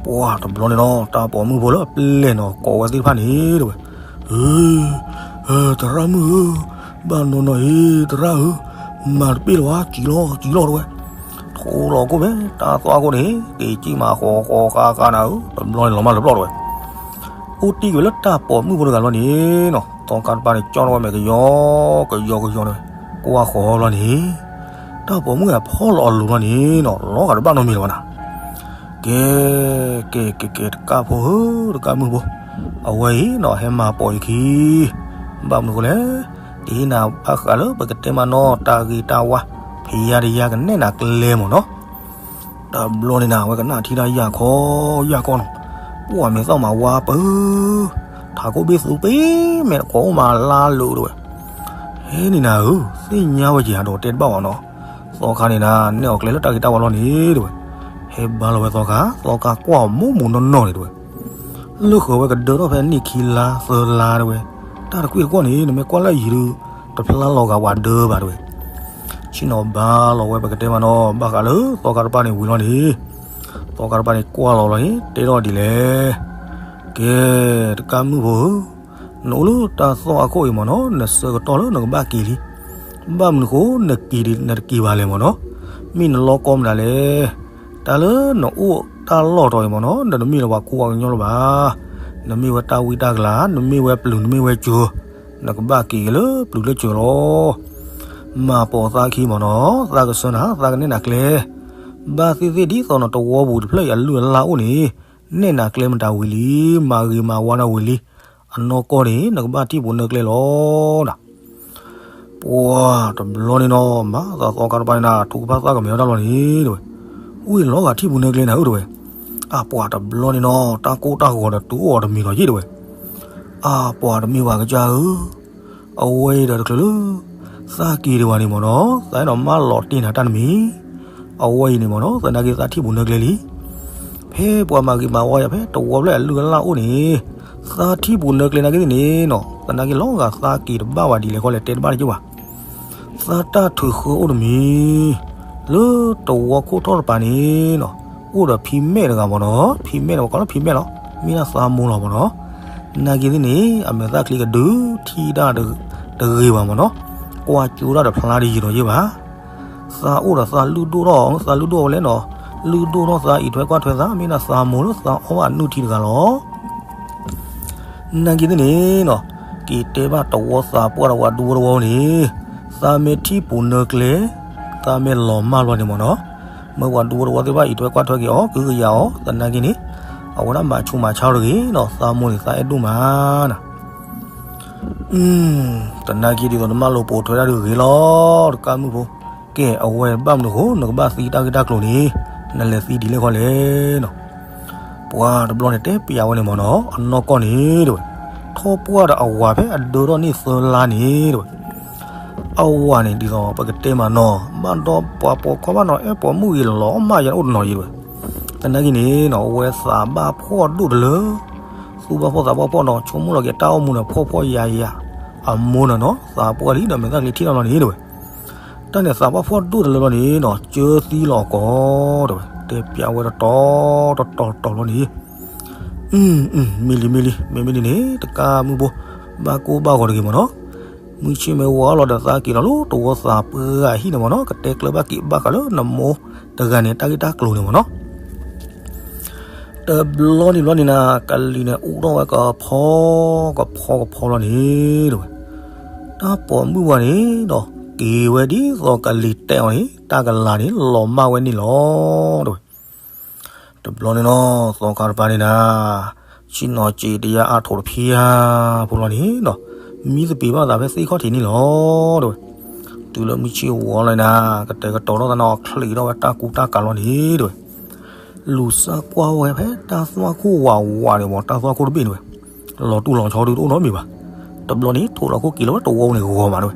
ပှၤတဘျီန့ၣ်နီၤ တၢ်ပိာ်မုၣ်ဖိလၢအပျဲၢ်နီၤ ကိးဝဲသ့ၣ်တဖၣ်န့ၣ်တဲဝဲ. အၢ သရၣ်မုၣ်ဧၢ, ဘၣ်နီၢ်နီၢ်အံၤ သရၣ်ဧၢ, မၤတပ့ၢ်လၢၤဘၣ် စံးလီၤ စံးလီၤတဲဝဲ. ထိလီၤခိၣ်ဖဲ တၢ်သွၣ်ခိၣ်န့ၣ် က့ၤကံၣ်မးဃီဃီဃါဃါနၤဧၢ, တဘျီန့ၣ်လီၤမၢ်လၢပျီၢ်တဲဝဲ. အိၣ်တ့ၢ်က့ၤဝဲလၢတၢ်ပိာ်မုၣ်ဖိတဂၤလီၤန့ၣ်နီၤ သီခါတပၤန့ၣ် ကၠီထီၣ်ဝဲမဲာ်ကယီ ကယီကယီန့ၣ် ကွၢ်ဃီလီၤန့ၣ် တၢ်ပိာ်မုၣ်ဂၤဖီၣ်လီၤအလိၤလီၤန့ၣ်နီၤ လီၤဂာ်တဘၣ်နီတမံၤလၢၤဘၣ်နၤ. ကဲ ကဲ ကဲ ကဲ တကၢ်ဖိဧၢ တကၢ်မုၣ်ဖိ အဝဲအံၤနီၤ ဟဲမၤပိာ်ယခံ, ဘၣ်မနုၤအဃိလဲၣ်, ဒ်နၤဘၣ်ဃးလၢပကတဲမးနီၤ တၢ်ဂ့ၤတၢ်ဝါ ဖံးယါတယါကနဲၣ်နၤကျဲမ့ၢ်နီၤ. တဘျီန့ၣ်နၤ အဝဲကနၣ်ထံၣ်တၢ်ယၢ်ခီယၢ်ခီနီၤ, ပှၢ်မဲာ်သီၣ်မးဝါပၢ, ထးခိၣ်ဘ့ၣ်သူပ့မဲာ်တကိးအိၣ်မးလါလိၤတဲဝဲ, ဟဲန့ၣ်နၤဧၢ, သ့ၣ်ညါဝဲက့ၤဧါဒီးတဲတဘၣ်ဘၣ်နီၤ, သီခါန့ၣ်နၤ နဲၣ်အီၤကျဲလၢတၢ်ဂ့ၤတၢ်ဝါလီၤန့ၣ်တဲဝဲ, ဟဲဘါလီၤဝဲသီခါ, သီခါကွၢ်အီၤမိၢ်မိၢ်နီၢ်နီၢ်န့ၣ်တဲဝဲ, လၢဃီၤဝဲကဒၢထီၣ်ဖဲနံၣ်ခံလါသၢလါတဲဝဲ, တၢ်တကွံၢ်တကွီၢ်န့ၣ် နမ့ၢ်ကွၢ်လၢအယံၤဒုး တဖျါလီၤဂာ်ဝဲဒၢဘၣ်တဲဝဲ, ဆ့ၣ်နီၤဘါလီၤဝဲပကတဲမးနီၤ ဘၣ်ဃးလၢသီခါတပၤန့ၣ်ဝံၤလီၤန့ၣ်, သီခါတပၤန့ၣ်ကွၢ်လီၤလီၤန့ၣ် တဲထီၣ်ဒ်လဲၣ်, ကဲ, တကးမုၣ်ဖိဧၢ, နအိၣ်လၢတၢ်သီၣ်အခိၣ်အံၤမ့ၢ်နီၤ နဆၢကတီၢ်လၢနကဘၣ်က့ၤလံ, ဘၣ်မနုၤဃိ နက့ၤဒ်နတက့ၤဘၣ်လဲၣ်မ့ၢ်နီၤ, မ့ၢ်နလီၢ်ကီမတၤလဲၣ်, တၢ်လၢနအိၣ်တၢ်လီၢ်တီၤအံၤမ့ၢ်နီၤ နတမ့ၢ်လၢပှၤကူပှၤကညီလၢၤဘၣ်, နမ့ၢ်ဝဲတၢ်ဝံတၢ်ကလၤ နမ့ၢ်ဝဲပျုၤနမ့ၢ်ဝဲစၢၤ, နကဘၣ်က့ၤက့ၤလၢပျုၤလၢစၢၤလီၤ, မၤပိာ်သးခံမ့ၢ်နီၤ သးကဆှၢနၤ သးကနဲၣ်နၤကျဲ, ဘၣ်သ့ၣ်သ့ၣ်ဒ်သိးနတဝီပူၤတဖျၢၣ်အံၤအလုၢ်အလၢ်အိၣ်န့ၣ်, နဲၣ်နၤကျဲမတၤဝံၤလံ, မၤဂ့ၤမၤဝါနၤဝံၤလံ, အနီၢ်ကီၢ်န့ၣ် နကဘၣ်ထံၣ်ပူၤနၢကျဲလီၤနၤ ပှၤတဘျီန့ၣ်နီၤ မၤသးသီခါတပၤန့ၣ်နၤ ထုကဖၣ်သးကမဲာ်အီၤတၢ်လီၤန့ၣ်တဲဝဲ, အိၣ်လီၤဂာ်ထံၣ်ပူၤနၢကျဲနၤဧၢတဲဝဲ, အပှၤတဘျီန့ၣ်နီၤ တၢ်ကိၢ်တၢ်ဂီၤဒီးတုၤအိၣ်အီၤတမံၤလီၤယ့ၣ်တဲဝဲ, အပှၤတမ့ၢ်ဘၣ်ကစၢ်ဧၢ, အဝဲအံၤဒီးတချုးလၢ သးက့ၤဒံးဘၣ်န့ၣ်မ့ၢ်နီၤ သးအဲၣ်ဒိးမၢလီၤတ့ၢ်နၤတၢ်တမံၤ, အဝဲအံၤန့ၣ်မ့ၢ်နီၤ သနာ်က့သးထံၣ်ပူၤနၢကျဲလံ ဖဲပှၤမၤဂ့ၤမၤဝါယၤဖဲတဝီဖျၢၣ်အလုၢ်အလၢ်အိၣ်န့ၣ်, သးထံၣ်ပူၤနၢကျဲနာ်က့သ့ၣ်န့ၣ်နီၤ သနာ်က့လီၤဂာ်သးက့ၤတဘၣ်ဘၣ်ဒ်လဲၣ်ဃီလဲၣ်တဲတဘၣ်တက့ၢ်ဘၣ်. သးတၢ်ထုးဃၢအိၣ်တမံၤ လၢတဝီခိၣ်ထီၣ်တပၤန့ၣ်နီၤ, အိၣ်ဒီးဖံမဲာ်တဂၤမ့ၢ်နီၤ, ဖံမဲာ်န့ၣ် ပှၤကိးလၢဖံမဲာ်လီၤ, မ့ၢ်ဒၣ်သးမိၢ်လီၤမ့ၢ်နီၤ, နာ်က့သ့ၣ်န့ၣ် အမဲာ်သၣ်ချံကဒုးထံၣ်တၢ်တဂ့ၤဘၣ်မ့ၢ်နီၤ, ကွၢ်ကၠိတၢ်တဖျါတယံာ်ဒီးယ့ၢ်ဘၣ် သးအိၣ်ဒီးသးလုၢ်ဒိၣ်ထီၣ် သးလုၢ်ဒိၣ်ဝဲလဲၣ်နီၤ, လုၢ်ဒိၣ်ထီၣ်သးအံးထွဲကွၢ်ထွဲသး မ့ၢ်ဒၣ်သးမိၢ်လၢသးအီၣ်ဘၣ်အနုၢ်ထံတဂၤလီၤ. နာ်က့သ့ၣ်န့ၣ်နီၤ, က့ၤတဲဘၣ်တဝီသးပှၢ်ဒီးပှၤဒူဖိတဝီန့ၣ်, သးမ့ၢ်ထံၣ်ပူၤနၢကျဲ, သးမ့ၢ်လီၤမၢ်ဘျီန့ၣ်မ့ၢ်နီၤ, မ့ၢ်ပှၤဒူဖိတဝီသ့ၣ်တဖၣ်အံးထွဲကွၢ်ထွဲက့ၤအီၤ ကဟုကယာ်အီၤ သနာ်က့န့ၣ်, အဝဲဒၣ်မၤဆူးမၤဆါတဂ့ၤနီၤ, သးမိၢ်န့ၣ်သးအဲၣ်ဒိၣ်မးနၤ သနာ်က့ဒ်သိးနမၢလိာ်ပိာ်ထွဲတၢ်တဂ့ၤလီၤ တကးမုၣ်ဖိ, ကဲအဝဲဘၣ်မနုၤအဃိ နကဘၣ်သံတၢ်ဂ့ၢ်တၢ်ကျိၤန့ၣ်, နလဲၤသံဒ်လဲၣ်ဃီလဲၣ်နီၤ. ပှၤတဘျီန့ၣ်တဲပျးဝဲန့ၣ်မ့ၢ်နီၤ အနီၢ်ကီၢ်န့ၣ်တဲဝဲ, ထီၣ်ပှၢ်ဒီးအဝၤဖဲအဒၢထီၣ်န့ၢ်သၢလါန့ၣ်တဲဝဲ အဝၤန့ၣ်ဒ်သိးပကတဲမးနီၤ ဘၣ်ဒီးပှၤပိာ်ခွါဘၣ်နီၤ အဲၣ်ပိာ်မုၣ်ဂ့ၤလီၤမၢ်ယၤအိၣ်တနီၤယံၤတဲဝဲ, သနာ်က့န့ၣ်နီၤ အဝဲသးဘၣ်ဖှီၣ်ဒိၣ်တလၢ သူၣ်ဘၣ်ဖှီၣ်သးဘၣ်ဖှီၣ်နီၤ ဆိကမိၣ်လီၤက့ၤတၢ်အိၣ်မူန့ၣ် ဖှီၣ်ဖှီၣ်ယာ်ယာ်, အမိၢ်န့ၣ်နီၤ သးပှၢ်လံဒီးမဲာ်သၣ်ချံထံၣ်ထီၣ်လီၤန့ၣ်တဲဝဲ, တၢ်န့ၣ်သးဘၣ်ဖှီၣ်ဒိၣ်တလၢလီၤန့ၣ်နီၤ ကၢသံလီၤအကိာ်တဲဝဲ, တဲပျးဝဲတတီၤတတီၤတတီၤလီၤန့ၣ် မ့ၢ်လံမ့ၢ်လံ မ့မ့ၢ်လံန့ၣ် တကးမုၢ်ဘိ ဘၣ်ကိၢ်ဘၣ်ဂီၤတဂ့ၤမ့ၢ်နီၤ, မုၢ်ဆ့ၣ်မ့ၢ်ဝါလီၤဒီးသးက့ၤလီၤလၢတဝီသးပှၢ်အဟံၣ်န့ၣ်မ့ၢ်နီၤ ကတဲကျၢၤဘၣ်က့ၤဘၣ်ဃးလၢနမိၢ်တဂၤန့ၣ် တၢ်ဂ့ၢ်တၢ်ကျိၤန့ၣ်မ့ၢ်နီၤ တဘျီန့ၣ်ဘျီန့ၣ်နၤ ကလံၤန့ၣ်အူထီၣ်ဝဲကဖီကဖီကဖီလီၤန့ၣ်တဲဝဲ, တၢ်ပိာ်မုၣ်ဝဲန့ၣ်ဒီး က့ၤဝဲဒ်သိးကလံၤတဲအီၤန့ၣ် တၢ်ကလၤန့ၣ်လီၤမၢ်ဝဲန့ၣ်လီၤ တဲဝဲ တဘျီန့ၣ်နီၤ သီခါတပၤန့ၣ်နၤ ဆ့ၣ်နီၤစ့တယါအါထိးတဖံးဧါ ဖိလီၤန့ၣ်နီၤ မံသပ့ၤဘၣ်သးဖဲသ့ၣ်ခီၣ်ထံးန့ၣ်လီၤ တဲဝဲ, တုၤလၢမုၢ်ဆ့ၣ်ဝီလီၤနၤ ကတဲာ်ကတီၤထီၣ်သးနီၤ ချံးထီၣ်ဝဲတၢ်ကူတၢ်ကၤလီၤန့ၣ် တဲဝဲ, လူၤစၢ်ကွၢ်ဝဲဖဲတၢ်သွၣ်ခိၣ်ဝးဝးန့ၣ်မ့ၢ် တၢ်သွၣ်ခိၣ်တဘ့ၣ်န့ၣ်ဝဲ လီၤတူၢ်လီၤဆီဒုးတအိၣ်နီတမံၤဘၣ်, တဘျီန့ၣ် ထိးလီၤခိၣ်က့ၤလီၤဝဲတဝီန့ၣ်ဂီၤမးတဲဝဲ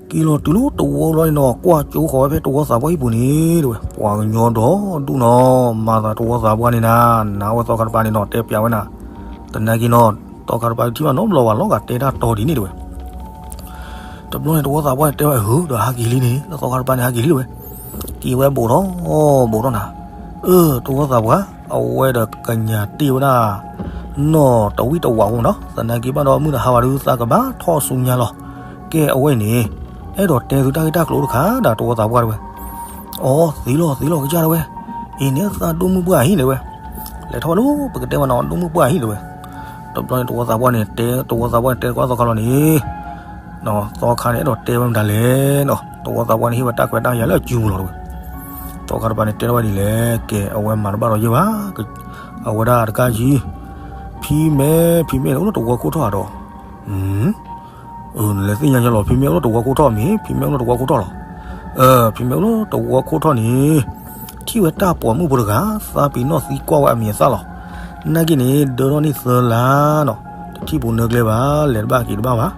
က့ၤလီၤတုၤလၢတဝီလီၤန့ၣ်နီၤ ကွၢ်ကၠိဃီၤဝဲဖဲတဝီသးပှၢ်ဟံၣ်ပူၤန့ၣ် တဲဝဲ ပှၤကညီဒီဒူၣ်နီၤ မၤသးတဝီသးပှၢ်န့ၣ်နၤ နၤဝဲသီခါတပၤန့ၣ်နီၤ တဲပျးဝဲနၤ, သနာ်က့နီၤ သီခါတပၤထံၣ်ဘၣ်နီတဘျီဘၣ်လီၤ ဂၤတဲတၢ်တီဒ်န့ၣ်တဲဝဲ, တဘျီန့ၣ်တဝီသးပှၢ်န့ၣ်တဲဝဲ ဟု ဒီးဟးက့ၤလံန့ၣ် လၢသီခါတပၤန့ၣ် ဟးက့ၤလံတဲဝဲ, က့ၤဝဲဘူးထီၣ် ဘူးထီၣ်နၤ, အၢ တဝီသးပှၢ် အဝဲဒီးကညးတ့ၢ်ဝဲဒၣ် နီၢ်တဝံၣ်တဝးဖိနီၤ သနာ်က့ဘၣ်ဒီးမုၢ်တဟါဘၣ်ဒုးသးကဘၣ်ထီၣ်ဆူညါလီၤ, ကဲအဝဲအံၤန့ၣ် အဲၣ်ဒိးတဲသုတၢ်ဂ့ၢ်တၢ်ကျိၤတခါဒီးတဝီသးပှၢ်တဲဝဲ, အိ သ့လီၤ သ့လီၤ ကစၢ်တဲဝဲ, အံၤန့ၣ်သးဒိၣ်မုၢ်ပှၢ်ဟံၣ်တဲဝဲ, လဲၤထီၣ်ဝဲလၢပကတဲမးနီၤ ဒိၣ်မုၢ်ပှၢ်ဟံၣ်တဲဝဲ, တဘျီန့ၣ်တဝီသးပှၢ်န့ၣ်တဲ တဝီသးပှၢ်န့ၣ်တဲကွၢ်သီခါလီၤန့ၣ် သီခါန့ၣ် အဲၣ်ဒိးတဲဝဲမတၤလဲၣ်နီၤ တဝီသးပှၢ်န့ၣ် ဟ့ၣ်ဝဲတၢ်ခွဲးတၢ်ယာ်လၢအစုပူၤလီၤတဲဝဲ, သီခါတပၤန့ၣ် တဲထီၣ်ဝဲဒ်လဲၣ် ကဲ အဝဲမၤတဘၣ်ဒီးယဲၢ်ဘၣ်, အဝဲဒၣ်တကးယံၤ, ဖံမဲာ်, ဖံမဲာ်န့ၣ်အိၣ်လၢတဝီခိၣ်ထီၣ်ဧါဒီး, လဲၤသ့ၣ်ညါယလီၤ, ဖံမဲာ်အိၣ်လၢတဝီခိၣ်ထီၣ်မ့ၢ်, ဖံမဲာ်အိၣ်လၢတဝီခိၣ်ထီၣ်လီၤ. ဖံမဲာ်အိၣ်လၢတဝီခိၣ်ထီၣ်န့ၣ် ထံၣ်ဝဲတၢ်ပိာ်မုၣ်ဖိတဂၤ သးပ့ၤနီၣ်သံကွၢ်ဝဲအမံၤအသၣ်လီၤ. နာ်က့န့ၣ် ဒၢထီၣ်န့ၢ်သၢလါနီၤ, တထံၣ်ပူၤနၢကျဲဘၣ်, လဲၤတဘၣ်က့ၤတဘၣ်ဘၣ်.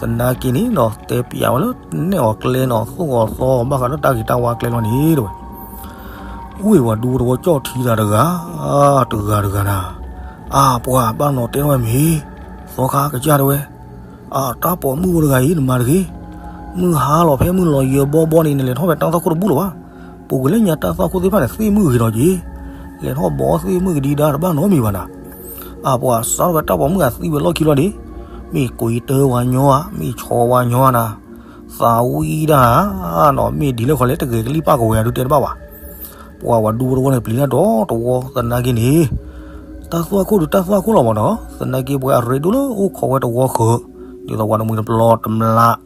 သနာ်က့န့ၣ်နီၤ တဲပျးဝဲလၢနဲၣ်အီၤကျဲနီၤ, သိၣ်အီၤသီအီၤ ဘၣ်ဃးဒီးတၢ်ဂ့ၤတၢ်ဝါကျဲလီၤန့ၣ် တဲဝဲ. ဝ့ၢ်ဝၤဒူဖိတဝီကၠီၣ်ထံတၢ်တဂၤ, တဂၤတဂၤနၤ, အါပှၤဘၣ်နီၤတဲထီၣ်ဝဲမ့ၢ်, သီခါကစၢ်တဲဝဲ, အတၢ်ပိာ်မုၣ်ဖိတဂၤအံၤ နမၤတဂ့ၤ, မုၢ်ဟါလီၤဖဲမုၢ်လီၤယၢၤဘီဘီန့ၣ် နလဲၤထီၣ်ဖဲတၢ်သွၣ်ခိၣ်တဘူၣ်လၢၤဘၣ်. ပူၤကွံာ်လၢညါတၢ်သွၣ်ခိၣ်သ့ၣ်တဖၣ်န့ၣ် သ့ၣ်မုၢ်ဂ့ၤဒီးက့ၤ, လဲၤထီၣ်ဘီသ့ၣ်မုၢ်ကဒံဒါတဘၣ်နီတမံၤဘၣ်နၤ. အါပှၤစးထီၣ်ဖဲတၢ်ပိာ်မုၣ်ဂၤသံဝဲလီၢ်ခံလီၤန့ၣ်, မ့ၢ်ကွံာ်တၢဝၤညီဧါ, မ့ၢ်ဆီဝၤညီဧါနၤ, သးဝံၣ်ဒၣ်နီၤ, မ့ၢ်ဒ်လဲၣ်ခီလဲၣ် တဂဲၤကလံၣ်ပၣ်ကဝဲၤဒုးတဲတဘၣ်ဘၣ်. ပှၤဝၤဒူဖိတဝီန့ၣ် ပျံၤတၢ်ဒီတဝီသနာ်က့န့ၣ်, တၢ်သွၣ်ခိၣ်ဒုးတၢ်သွၣ်ခိၣ်လီၤမးနီၤ, သနာ်က့ပှၤအရ့ဒိၣ်လၢအိၣ်ခိးဝဲတဝီဃၢၤ, ဒ်သိးပှၤတမှံၤတပျီတမျး,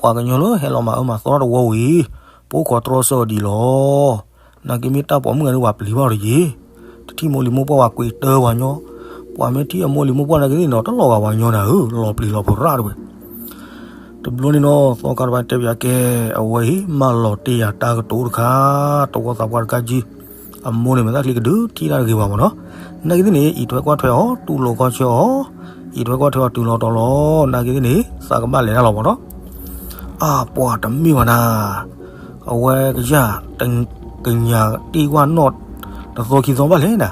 ပှၤကညီလၢဟဲလီၤမၤအၢမၤသီတၢ်တဝီဝံၤ, ပအိၣ်ခိးတြီဆၢအီၤဒံးလီၤ. နာ်က့မ့ၢ်တၢ်ပိာ်မုၣ်ဂၤန့ၣ် ပှၤပျံၤဘၣ်ဒီးယ့ၤ, တထံၣ်မိၢ်လံၤမိၢ်ပှၢ်ဝဲကွံာ်တၢဝၤညီ, ပှၤမ့ၢ်ထံၣ်အမိၢ်လံၤမိၢ်ပှၢ်နာ်က့န့ၣ်နီၤ တလီၤဂာ်ဝၤညီနၤဧၢ, လီၤပျံၤလီၤဖုးရၣ်တဲဝဲ. တဘျီန့ၣ်နီၤ သီခါတဖၣ်တဲပျးကဲ, အဝဲအံၤ မၢလီၤတ့ၢ်ယၤတၢ်ကတိၤတခါ, တဝီသးပှၢ်တခါကံ, အမိၢ်န့ၣ် မဲာ်သၣ်ချံကဒုးထံၣ်တၢ်တဂ့ၤဘၣ်မးနီၤ, နာ်က့သ့ၣ်န့ၣ် အံးထွဲကွၢ်ထွဲအီၤ တူၢ်လိာ်ခီၣ်ဆၢအီၤ, အံးထွဲကွၢ်ထွဲအီၤတုၤလီၤတီၤလီၤ, နာ်က့သ့ၣ်န့ၣ် သးကဘၣ်လဲၤတၢ်လီၤမးနီၤ. အါပှၤတမ့ၢ်ဘၣ်နၤ, အဝဲကယၢ် ကညးတ့ၢ်ကွၢ်နီၣ် တသီခံသီဘၣ်လဲၣ်နၤ,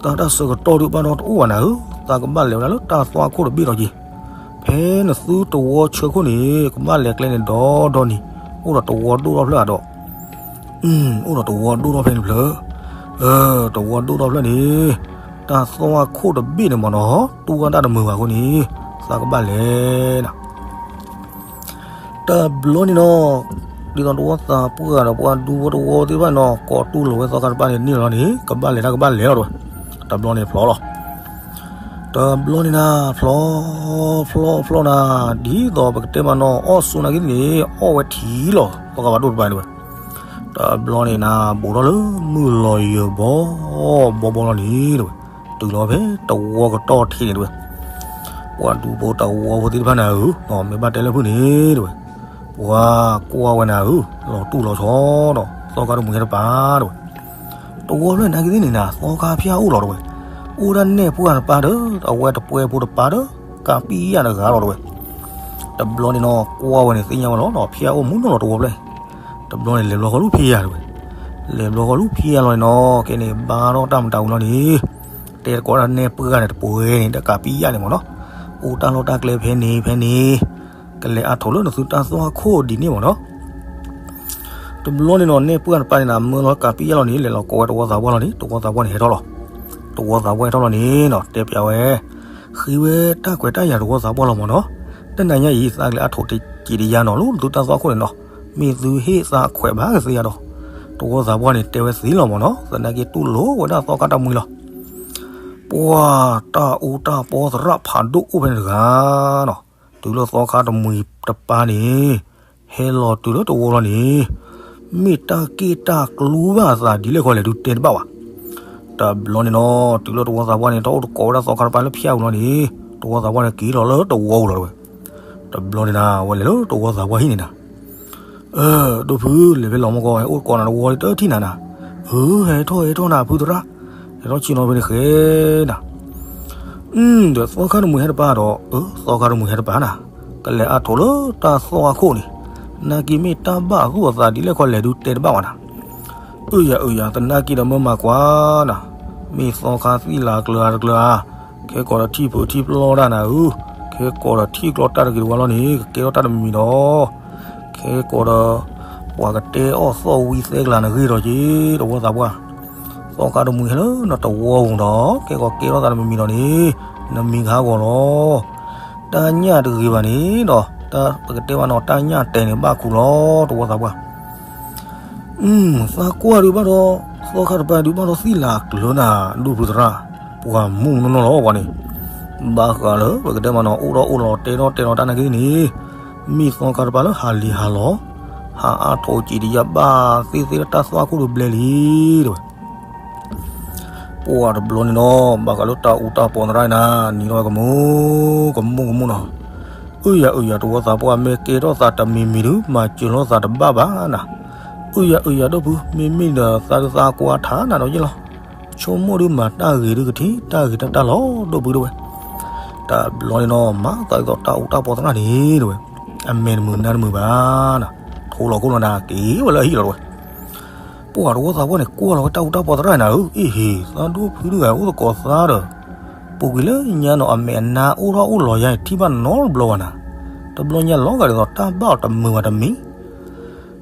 တၢ်တၢ်ဆၢကတီၢ်ဒုးဘၣ်ဒီးတအိၣ်ဘၣ်နၤဧၢ, သးကဘၣ်လဲၤဝဲဒၣ်လၢတၢ်သွၣ်ခိၣ်တဘ့ၣ်ဒီးက့ၤ, ဖဲနသုတဝီဆၢခိၣ်န့ၣ် ကဘၣ်လဲၤကျဲန့ၣ်ဒီဒီနံၤ, အိၣ်ဒီးတဝီဒိၣ်ထီၣ်ဖျၢၣ်ဧါဒီး, အိၣ်ဒီးတဝီဒိၣ်ထီၣ်ဖဲန့ၣ်ဖျၢၣ်, တဝီဒိၣ်ထီၣ်ဖျၢၣ်န့ၣ်, တၢ်သွၣ်ခိၣ်တဘ့ၣ်န့ၣ်မးနီၤ တူၢ်ဘၣ်တၢ်တမုာ်ဘၣ်အဃိန့ၣ်, သးကဘၣ်လဲၤနၤ တဘျီန့ၣ်နီၤ, ဒ်သိးတဝီသးပှၢ်ဒီး ပှၤဒူဖိတဝီသ့ၣ်တဖၣ်နီၤ ကိးတူၢ်လိာ်ဝဲသီခါတဖၣ်န့ၣ်န့ၣ်လီၤန့ၣ် ကဘၣ်လဲၤတၢ်ကဘၣ်လဲၤလီၤတဲဝဲ, တဘျီန့ၣ်ဖျီလီၤ. တဘျီန့ၣ်နၤ ဖျီ, ဖျီဖျီနၤ, ဒ်သိးပကတဲမးနီၤ အီၣ်ဆူၣ်နာ်က့န့ၣ် အီၣ်ဝဲထံလီၤ သီခါဘၣ်ဒိၣ်တပၤတဲဝဲ. တဘျီန့ၣ်နၤ ဘူးထီၣ်လၢမုၢ်လီၤယၢၤဘီဘီဘီလီၤန့ၣ်တဲဝဲ, တုၤလီၤဖဲတဝီကတီၢ်ထံးန့ၣ်တဲဝဲ. ပှၤဒူဖိတဝီဖိသ့ၣ်တဖၣ်နၤဧၢ, မ့ၢ်ဘၣ်တဲလၢဖုၣ်န့ၣ်တဲဝဲ, ပှၤကွၢ်ဝဲနၤဧၢ, လီၤတူၢ်လီၤဆီဒီး သီခါတမှံၤဟဲတပၤတဲဝဲ. တဝီဖျၢၣ်နာ်က့သ့ၣ်န့ၣ်နၤ သီခါဖၠၣ်အိၣ်လီၤတဲဝဲ, အိၣ်ဒၣ်နဲၣ်ပှၢ်တပၤဒီး အဝဲတပှဲၤဖိတပၤဒီး ကးပံယၣ်တဂၤလီၤတဲဝဲ. တဘျီန့ၣ်နီၤ ကွၢ်ဝဲန့ၣ်သ့ၣ်ညါဝဲလီၤနီၤ ဖၠၣ်အိၣ်မူနီၢ်နီၢ်တဝီဖျၢၣ်. တဘျီန့ၣ် လဲၤဘျီဃီလူဖၠၣ်တဲဝဲ, လဲၤဘျီဃီလူဖၠၣ်လီၤန့ၣ်နီၤ ကဲန့ၣ် ဘါထီၣ်တၢ်မတၤဝံၤလီၤန့ၣ်, တဲတကိးဒၣ်နဲၣ်ပှၢ်န့ၣ်တပှဲၤန့ၣ် ဒီးကးပံယၣ်န့ၣ်မးနီၤ, အိၣ်တၢ်လီၢ်တၢ်ကျဲဖဲန့ၣ်ဖဲန့ၣ်, ကလဲၤအါထီၣ်လၢနသုတၢ်သွၣ်ခိၣ်ဒ်န့ၣ်မးနီၤ. တဘျီန့ၣ်နီၤ နဲၣ်ပှၢ်တပၤန့ၣ်နၤ မၢလီၤကးပံယၣ်လီၤန့ၣ် လဲၤလီၤကိးဝဲတဝီသးပှၢ်လီၤန့ၣ် တဝီသးပှၢ်န့ၣ်ဟဲထီၣ်လီၤ. တဝီသးပှၢ်ဟဲထီၣ်လီၤန့ၣ်နီၤ တဲပျးဝဲ, ဃ့ဝဲတၢ်ခွဲးတၢ်ယာ်တဝီသးပှၢ်လီၤမးနီၤ. တနၤညါအံၤ သးကလဲၤအါထီၣ်တက့ၤတယါနီၤ လၢသုတၢ်သွၣ်ခိၣ်န့ၣ်နီၤ, မ့ၢ်သုဟ့ၣ်သးခွဲးဘၣ်ကသ့ဧါဒီး, တဝီသးပှၢ်န့ၣ် တဲဝဲသ့လီၤမးနီၤ သနာ်က့တူၢ်လိာ်ဝဲဒၣ်သီခါတမှံၤလီၤ. ပှၤတၢ်အူတၢ်ပီသရၣ်ဖးဒိၣ်အိၣ်ဖဲန့ၣ်တဂၤနီၤ, တုၤလၢသီခါတမှံၤတပၤန့ၣ် ဟဲလီၤတုၤလၢတဝီလီၤန့ၣ်, မ့ၢ်တၢ်က့ၣ်တၢ်ကျူဘၣ်အသးဒ်လဲၣ်ခီလဲၣ်ဒုးတဲတဘၣ်ဘၣ်. တဘျီန့ၣ်နီၤ တုၤလၢတဝီသးပှၢ်န့ၣ် ထီၣ်အိၣ်တကိးဝဲဒၣ်သီခါတပၤလၢဖၠၣ်ဝံၤလီၤန့ၣ်, တဝီသးပှၢ်န့ၣ်က့ၤလီၤလၢတဝီဝံၤလီၤတဲဝဲ. တဘျီန့ၣ်နၤ ဝဲလဲၤလၢတဝီသးပှၢ်ဟံၣ်န့ၣ်နၤ အၢ ဒိၣ်ဖု လဲၤဖဲလီၤမီၢ်ကီၢ် ဟဲအိၣ်တကိးနၤတဝီလံတထံၣ်နၤနၤ, အၢ ဟဲထီၣ်ဟဲထီၣ်နၤဖုသရၣ်, ဟဲထီၣ်ဆ့ၣ်နီၤဖဲန့ၣ်ဃဲနၤ, ဒီးသီခါတမှံၤဟဲတပၤဒီး အၢ သီခါတမှံၤဟဲတပၤနၤ, ကလဲၤအါထီၣ်လၢတၢ်သွၣ်ခိၣ်န့ၣ်, နာ်က့မ့ၢ်တၢ်ဘၣ်အသူၣ်အသးဒ်လဲၣ်ခီလဲၣ်ဒုးတဲတဘၣ်ဝဲနၤ အၢ ယၤအၢ ယၤ သနာ်က့ဒီးမၢမၤကွၢ်နၤ, မ့ၢ်သီခါသံၣ်လၤကျၢၤအါတကျၢၤဧါ, ခဲကိးဒီးထံၣ်ဖုးထံၣ်ပျီတၢ်နၤဧၢ, ခဲကိးဒီးထံၣ်ကျီတၢ်တဂ့ၤတဝါလီၤန့ၣ် ကကဲထီၣ်တၢ်တမံၤမံၤဒီး, ခဲကိးဒီး ပှၤကတဲအီၣ်သီၣ်ဝံသဲကလၤနဂ့ၢ်ဒီးက့ၤ တဝီသးပှၢ်, သီခါတမှံၤဟဲလၢနတဝီပူၤဒီး ခဲကိးကဲထီၣ်သးတမံၤမံၤဒီးန့ၣ်, နမံၤကဟးဂီၤလီၤ. တၢ်ညၣ်တဂ့ၤဘၣ်န့ၣ်ဒီး ပကတဲဘၣ်နီၤ တၢ်ညၣ်တဲာ်န့ၣ်ဘၣ်ခူလီၤ တဝီသးပှၢ် သးကွၢ်ဒုးဘၣ်ဒီး, သီခါတပၤဒုးဘၣ်ဒီးသံၣ်လၤကျၢၤနၤ ဒိၣ်ဖုသရၣ်, ပှၤမူနီၢ်နီၢ်လီၤပှၤန့ၣ်, ဘၣ်ဃးလၢပကတဲမနီၤ အိၣ်ထီၣ်အိၣ်လီၤတဲထီၣ်တဲလီၤတၢ်နာ်က့န့ၣ်, မ့ၢ်သီခါတပၤလၢဟးလံၤဟးလီၤ, ဟးအါထီၣ်ကံးတယါဘၣ်သ့ၣ်သ့ၣ်လၢတၢ်သွၣ်ခိၣ်ဒုးဘျဲလံ, တဲဝဲ. ပှၢ်တဘျီန့ၣ်နီၤ ဘၣ်ဃးလၢတၢ်အူတၢ်ပီးသရၣ်န့ၣ် နံၤထီၣ်ဝဲကမူ ကမူကမူနီၤ, အုၣ်ယၤအုၣ်ယၤတဝီသးပှၢ် မ့ၢ်ကဲထီၣ်သးတမံၤမံၤဒုး မၤစၢၤလိာ်သးတဘၣ်ဘၣ်နၤ, အုၣ်ယၤအုၣ်ယၤဒိၣ်ဖု မ့မ့ၢ်ဒီးသးဒုးသးကွၢ်ထါနၤဒီးယ့ၢ်လီၤ, ဆိကမိၣ်ဒုးမၤတၢ်ဂ့ၤဒုးကထံၣ်တၢ်ဂ့ၤတၢ်တၢ်လီၤဒိၣ်ဖုဒိၣ်ဝဲ, တဘျီန့ၣ်နီၤ မၤသးဒ်သိးတၢ်အူတၢ်ပီးသရၣ်န့ၣ်တဝဲ, အမဲာ်တမုာ်နါတမုာ်ဘၣ်နၤ, ထိလီၤခိၣ်လီၤနၤ က့ၤဝဲလၢအဟံၣ်လီၤတဝဲ ပှၢ်တဝီသးပှၢ်န့ၣ် ကွၢ်လီၤဝဲတၢ်အူတၢ်ပီးသရၣ်န့ၣ်ဧၢ, အ့ၣ်ဟ့ၣ် သးဒိၣ်ဖုဒုးဂၤအိၣ်သကိးသးဒီး, ပူၤကွံာ်လၢညါနီၤ အမဲာ်အနါအိၣ်ထီၣ်အိၣ်လီၤယါန့ၣ် ထံၣ်ဘၣ်နီတဘျီဘၣ်နၤ, တဘျီညါလီၤဂာ်ဒ်သိးတၢ်ဘၣ်အီၤတမုာ်ဘၣ်တမံၤ,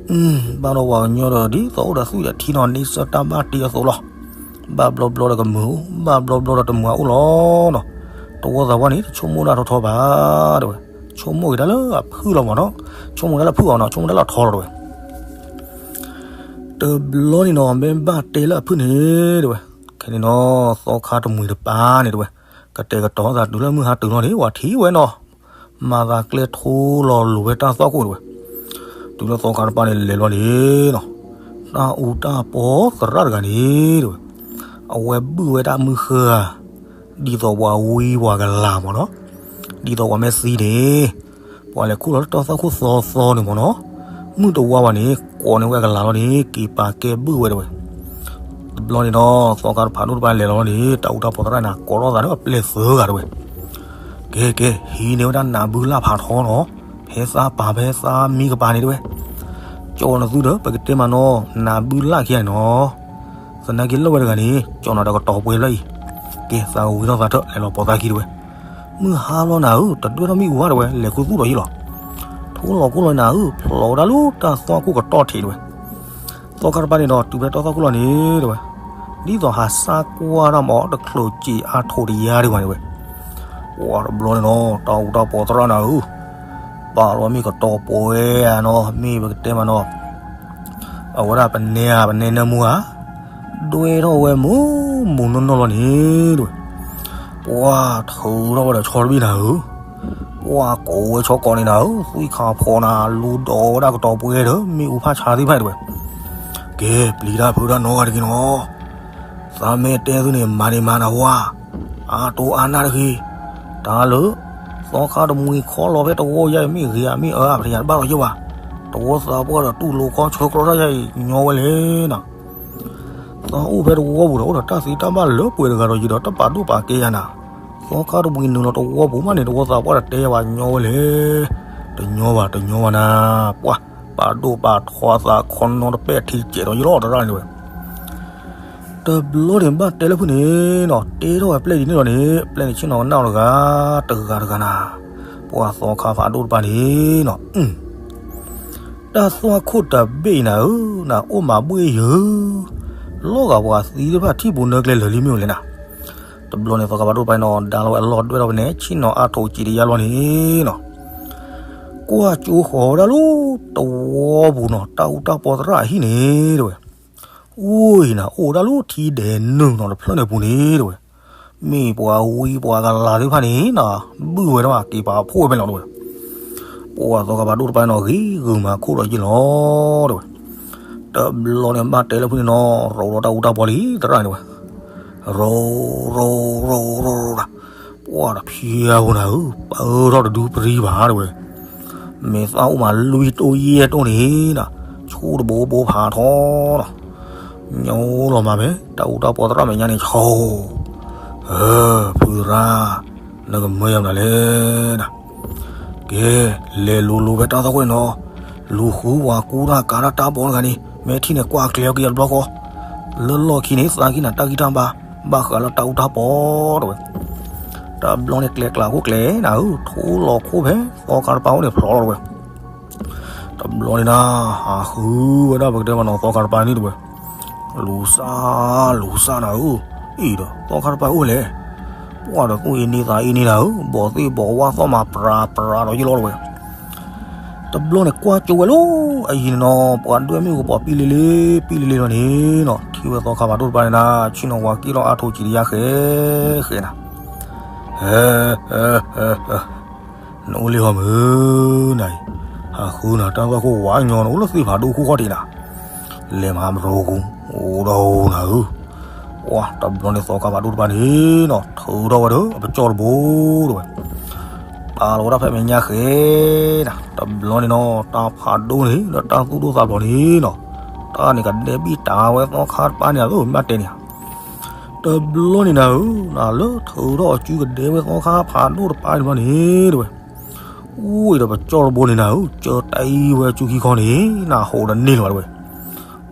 ဘၣ်ဒီးပှၤကညီဒီးဒ်သိးအိၣ်ဒီးသူၣ်ယၤထံနီၤ န့ဆၢၣ်တၢ်ဘၣ်တ့အသိးလီၤ, ဘၣ်ဘျီဘျီဒီးကမုာ်အိၣ် ဘၣ်ဘျီဘျီဒီးတမုာ်အိၣ်လီၤနီၤ, တဝီသးပှၢ်န့ၣ် တဆိကမိၣ်ဒၣ်ထီထီဘၣ်တဝဲ, ဆိကမိၣ်က့ၤတၢ်လၢအဖုၣ်လီၤမးနီၤ, ဆိကမိၣ်တၢ်လၢအဖုၣ်အီၤနီၤ ဆိကမိၣ်တၢ်လၢအထီလီၤတဝဲ တဘျီန့ၣ်နီၤ မ့ၢ်ဘၣ်တဲလၢအဖုၣ်န့ၣ်တဝဲ, ခဲန့ၣ်နီၤ သီခါတမှံၤတပၤန့ၣ်တဝဲ, ကတဲာ်ကတီၤသးတုၤလၢမုၢ်ဟါတုၤလီၤန့ၣ် ပှၤထံၣ်ဝဲနီၤ, မၤသးကျဲထိလီၤလိၤဝဲတၢ်သွၣ်ခိၣ်တဝဲ, တုၤလၢသီခါတပၤန့ၣ်လဲၤလီၤန့ၣ်နီၤ, တၢ်အူတၢ်ပီးသရၣ်တဂၤန့ၣ်တဝဲ, အဝဲဘုၣ်ဝဲဒၣ်မုၢ်ဃၢ်ဧါ ဒ်သိးပှၤဝံပှၤကလၤမးနီၤ, ဒ်သိးပှၤမ့ၢ်သံန့ၣ်, ပှၤလဲၤခူၣ်လီၤလၢတၢ်သွၣ်ခိၣ်သီသီန့ၣ်မးနီၤ, မုၢ်တဝါဘၣ်န့ၣ် ကိးန့ၢ်ဝဲအကလၤလီၤန့ၣ် က့ၤပာ်ကဲဘုၣ်ဝဲတဝဲ, တဘျီန့ၣ်နီၤ သီခါတဖးဒိၣ်တဖၣ်လဲၤလီၤန့ၣ် တၢ်အူတၢ်ပီးသရၣ်န့ၣ် ကိးထီၣ်သးဒီးအပျဲၢ်သၢဂၤတဝဲ, ကဲကဲ ဟံးန့ၢ်ဝဲဒၣ်နးဘုလၣ်ဖးထီနီၤ, ဖဲသးပာ်ဖဲသးမံကပၤန့ၣ်တဝဲ, ကၠီနသုဒီး ပကတဲမးနီၤ နးဘုလၣ်ခံဂၤန့ၣ်နီၤ, သနာ်က့လၢဝဲတဂၤန့ၣ် ကၠီနၤဒီးကတီၤပှဲၤဖျၢၣ်အံၤ, ကဲသးကဝံထီၣ်သးထၢၣ် လဲၤလီၤပိာ်သးခံတဝဲ, မုၢ်ဟါလီၤနၤဧၢ တဒွဲၣ်ထီၣ်မ့ၣ်အူဘၣ်တဝဲ လဲၤခူသူၣ်ဒီးယ့ၢ်လီၤ, ထိလီၤခိၣ်လီၤနၤဧၢ ဖျိးဝဲဒၣ်လၢတၢ်သွၣ်ခိၣ်ကတီၢ်ထံးတဝဲ, သီခါတပၤန့ၣ်ဒီးတုၤဖဲတၢ်သွၣ်ခိၣ်လီၤန့ၣ်တဝဲ, ဒ်သိးဟးစၢ်ကွၢ်တၢ်မး တချုးက့ၤအါထိးတယါဒံးဘၣ်န့ၣ်ဝဲ, ပှၢ်တဘျီန့ၣ်နီၤ တၢ်အူတၢ်ပီးသရၣ်နၤဧၢ, ပာ်လီၤမ့ၢ်ကတီၤပှဲၤဧါနီၤ မ့ၢ်ပကတဲမးနီၤ, အဝဲဒၣ်ပနဲဧါ ပနဲနၢမူဧါ, ဒွဲၣ်ထီၣ်ဝဲမူမူနီၢ်နီၢ်လီၤန့ၣ်တဝဲ, ပှၢ်ထုးထီၣ်ဝဲဒီးဆီတဘ့ၣ်နၤဧၢ, ပှၢ်ကိးဝဲဆီကိးန့ၣ်နၤဧၢ သွံၣ်ခါဖီနၤ လူၤဒီးဝဲဒၣ်ကတီၤပှဲၤဒီး မ့ၣ်အူဖးဆါသ့ၣ်တဖၣ်တဝဲ, ကဲ ပျံၤတၢ်ဖုးတၢ်နီတဂၤတက့ၢ်နီၤ, သးမ့ၢ်တဲသုန့ၣ် မၤန့ၣ်မၤနၤဝါ, အါတိအါနၢ်တဂ့ၤ, တၢ်လၢ သီခါတမှံၤခီလီၤဖဲတဝီယါအံၤ မ့ၢ်ဂ့ၤဧါမ့ၢ်အၢဧါ ပတယၤတဘၣ်လီၤယဲၢ်ဘၣ်, တဝီသးပှၢ်ဒီးတူၢ်လိာ်ခီဆၢကျီတၢ်ယါအံၤ ညီဝဲလဲၣ်နီၤ, သးအိၣ်ဖဲတဝီပူၤဒီး အိၣ်ဒီးတၢ်သ့တၢ်ဘၣ်လၢပှဲၤတဂၤဒီး ယံၤဒီးတပာ်ဒိၣ်ပာ်ကဲယၤနၤ, သီခါတမှံၤနုာ်လီၤတဝီပူၤမးန့ၣ် တဝီသးပှၢ်ဒီးတဲယၤဘၣ် ညီဝဲလဲၣ်, တညီဘၣ် တညီဘၣ်နၤ, ပှၢ် ပာ်ဒိၣ်ပာ်ထီသးခီနီတပဲၣ်ထံကဲးဒီးယလီၤတရၣ်န့ၣ်ဝဲ တဘျီန့ၣ်ဘၣ်တဲလၢဖုၣ်န့ၣ်နီၤ တဲထီၣ်ဝဲပျဲၢ်ဒ်န့ၣ်လီၤန့ၣ် ပျဲၢ်န့ၣ်ဆ့ၣ်နီၤကနၣ်အီၤတဂၤ တဂၤတဂၤနၤ, ပှၤသီခါဖးဒိၣ်တပၤန့ၣ်နီၤ, တၢ်သွၣ်ခိၣ်တဘ့ၣ်အံၤနၤဧၢ, နအိၣ်မၤဘှ့ၣ်ယၢၤ, လီၤဂာ်ပှၤသံသ့ၣ်တဖၣ်ထံၣ်ပူၤနၢကျဲလၢာ်လံမ့ၢ်အိၣ်လဲၣ်နၤ, တဘျီန့ၣ်သီခါဖးဒိၣ်တပၤန့ၣ်နီၤ ဒါလီၤဝဲအလီၢ်ဒွဲၣ်ထီၣ်ဖဲန့ၣ် ဆ့ၣ်နီၤအါထိးစံးတယါလီၤန့ၣ်နီၤ ကွၢ်ကၠိဃီၤဝဲဒၣ်လၢတဝီပူၤနီၤ တၢ်အူတၢ်ပီးသရၣ်အဟံၣ်န့ၣ်တဝဲ, အိၣ်အံၤနၤ အိၣ်ဝဲဒၣ်လၢထံဒဲးနုာ်နီၤတဖျၢၣ်န့ၣ်ပူၤန့ၣ်တဝဲ, မ့ၢ်ပှၤဝံပှၤကလၤသ့ၣ်တဖၣ်န့ၣ်နီၤ ဘုၣ်ဝဲဒၣ်က့ၤပာ်ဖှိၣ်ဝဲဖဲန့ၣ်လီၤတဝဲ, ပှၤသီခါဖးဒိၣ်တပၤန့ၣ်ဂ့ၤဂုာ်မၤခိၣ်ဒီးယ့ၢ်လီၤတဝဲ, တဘျီန့ၣ်ဘၣ်တဲလၢဖုၣ်န့ၣ်နီၤ ရိးဒီးတၢ်အူတၢ်ပီးလံသရၣ်န့ၣ်တဝဲ ရိး ရိး ရိး ရိး ရိး ပှၢ်တဖျါဖိနၤဧၢ ပၢထီၣ်တဒုပရံဘၣ်တဝဲ, မ့ၢ်သးအိၣ်မးလွံၢ်တိၢ်ယဲၢ်တိၢ်န့ၣ်နီၤ ဆူတဘိဘိဖးထီနီၤ, ညီလီၤမးဖဲ တၢ်အူတၢ်ပီးသရၣ်မဲာ်ညါန့ၣ် ဆိ ဧၢ ဖုသရၣ် နကမၢယၤမနုၤလဲၣ်နီၤ ကဲ လဲၤလိၤလိၤဖဲတၢ်သွၣ်ခိၣ်န့ၣ်နီၤ, လူၤဃုပှၤကူတၢ်ကၤတၢ်တၢ်ဘီတဂၤန့ၣ် မ့ၢ်ထံၣ်န့ၣ် ကွၢ်ကျဲၤအီၤက့ၤအတဘျီဃီ, လၢလီၢ်ခံန့ၣ် သးကံၢ်နၤတၢ်ဂံၢ်တၢ်ဘါ ဘၣ်ဃးလၢတၢ်အူတၢ်ပီးတဝဲ, တဘျီန့ၣ်ကျဲၤကျးခိၣ်ကျဲၤနၤဧၢ, ထိလီၤခိၣ်ဖဲသီခါတပၤအိၣ်န့ၣ်ဖျိးလီၤတဝဲ တဘျီန့ၣ်နၤ ဟးဃုဝဲဒၣ်ပကတဲမနီၤသီခါတပၤန့ၣ်တဝဲ, လူၤစၢ် လူၤစၢ်နၤဧၢ, အံၤဒီးသီခါတပၤအိၣ်လဲၣ်, ပှၢ်ဒီးသူၣ်အ့န့သးအ့န့နၤဧၢ, ဘီးသ့ၣ်ဘီးဝၣ်သီၣ်မၤပြၤပြၤဒီးယလီၤတဝဲ တဘျီန့ၣ်ကွၢ်ကၠိဝဲလီၤ, အယံၤန့ၣ်နီၤ ပှၤဒွဲၣ်မ့ၣ်အူကပီၤပံလံလံ ပံလံလံလီၤန့ၣ်နီၤ, ထံၣ်ဝဲသီခါဖးဒိၣ်တပၤန့ၣ်နၤ ဆ့ၣ်နီၤဝၤက့ၣ်လီၤအါထိးစံးတယါဃဲဃဲနၤ, ဟဲ နအိၣ်လၢဟီမုၢ်နၤအံၤ, ဟးဃုနၤတၢ်သွၣ်ခိၣ်ဝါညီနအိၣ်လၢသ့ၣ်ဖးဒိၣ်ခိၣ်ခီၣ်ထံးနၤ, လဲၤမၤမရိကူ အိၣ်ဒီးနၤဧၢ, ပှၢ်တဘျီန့ၣ် သီခါဖးဒိၣ်တဖၣ်န့ၣ်နီၤ ထုးထီၣ်ဝဲဒီးအပကၠီၣ်တဘိ တဲဝဲ, ပာ်လီၤဝဲဒၣ်ဖဲမဲာ်ညါဃဲနီၤ. တဘျီန့ၣ်နီၤ တၢ်ဖးဒိၣ်န့ၣ် ဒီးတၢ်သူၣ်ဒိၣ်သးဖျိးန့ၣ်နီၤ, တၢ်န့ၣ်ကဒဲဘံၣ်တၢ်ဝဲသီခါတဖၣ်န့ၣ် အသိးမ့ၢ်တဲန့ၣ်ဧါ. တဘျီန့ၣ်နၤဧၢ, နလၢထုးထီၣ်အစုကဒဲဝဲသီခါဖးဒိၣ်တဖၣ်န့ၣ်ဘျီန့ၣ် တဲဝဲ, အူအံၤဒီးပကၠီၣ်တဘိန့ၣ်နၤဧၢ, ကၢတအံၤဝဲအစုခံခီန့ၣ် နဟးအိၣ်တန့ၢ်လၢၤဘၣ်တဲဝဲ.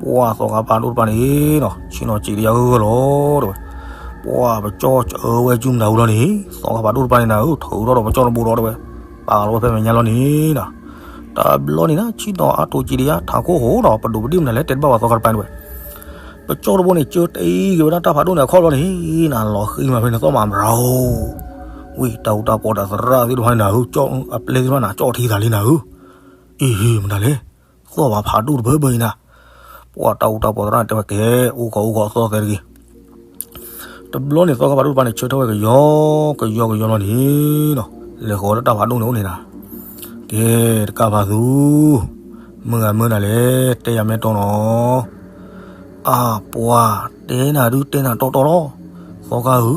ပှၢ်သီခါဖးဒိၣ်တဖၣ်န့ၣ်နီၤ ဆ့ၣ်နီၤစံးတယါဂၢၢ်ဂၢၢ်လီၤ တဲဝဲ. ပှၢ်ပကၠီၣ်စၢဝဲအစုမနုၤလီၤန့ၣ် သီခါဖးဒိၣ်တဖၣ်န့ၣ်နၤဧၢ, ထုးထီၣ်ဒီးပကၠီၣ်တဘိဒီးတဲဝဲ, ပာ်လီၤဝဲဖဲမဲာ်ညါလီၤန့ၣ်နီၤ. တဘျီန့ၣ်နၤ ဆ့ၣ်နီၤအါတိၤစံးတယါ ထးခိၣ်ဟိဒီး ပဒိးပဒ့ၣ်မနုၤလဲၣ် တဲတဘၣ်ဘၣ်သီခါတဖၣ်န့ၣ်တဲဝဲ. ပကၠီၣ်တဘိန့ၣ် ကၢတအံၤက့ၤဝဲဒၣ်တၢ်ဖးဒိၣ်န့ၣ်အခီၣ်လီၤန့ၣ် နလီၤဃံမးဖဲန့ၣ်သီၣ်မးဘြၤဧိၤ, ဝံၤတၢ်အူတၢ်ပီးတၢ်သရၣ်သ့ၣ်တဖၣ်န့ၣ်နၤဧၢ, ကၠီၣ်အပျဲၢ်သ့ၣ်တဖၣ်န့ၣ် ကၠီၣ်ထံသးလံနၤဧၢ, အ့ဟ့ၣ်မတၤလဲၣ်, သီၣ်ဘၣ်ဖးဒိၣ်တဘၢဘၢအံၤနၤ. ပှၢ်တၢ်အူတၢ်ပီးသရၣ်တဲဝဲကဲ, အိၣ်ကီးအိၣ်ကီးသီၣ်သဲတဂ့ၤ. တဘျီန့ၣ်သီခါဖးဒိၣ်တဖၣ်န့ၣ် ဆၢထၢၣ်ဝဲကယီကယီကယီလီၤန့ၣ်နီၤ, လဲၤဃီၤလၢတၢ်ဖးဒိၣ်န့ၣ်အိၣ်န့ၣ်နၤ. ကဲတကးဖးသူ, မုၢ်ဂၤမုၢ်နၤလဲၣ် တဲယၤမဲာ်တီနီၤ. အၢ ပှၤတဲနၤဒုးတဲနၤတီတီလီၤ. သီခါဧၢ,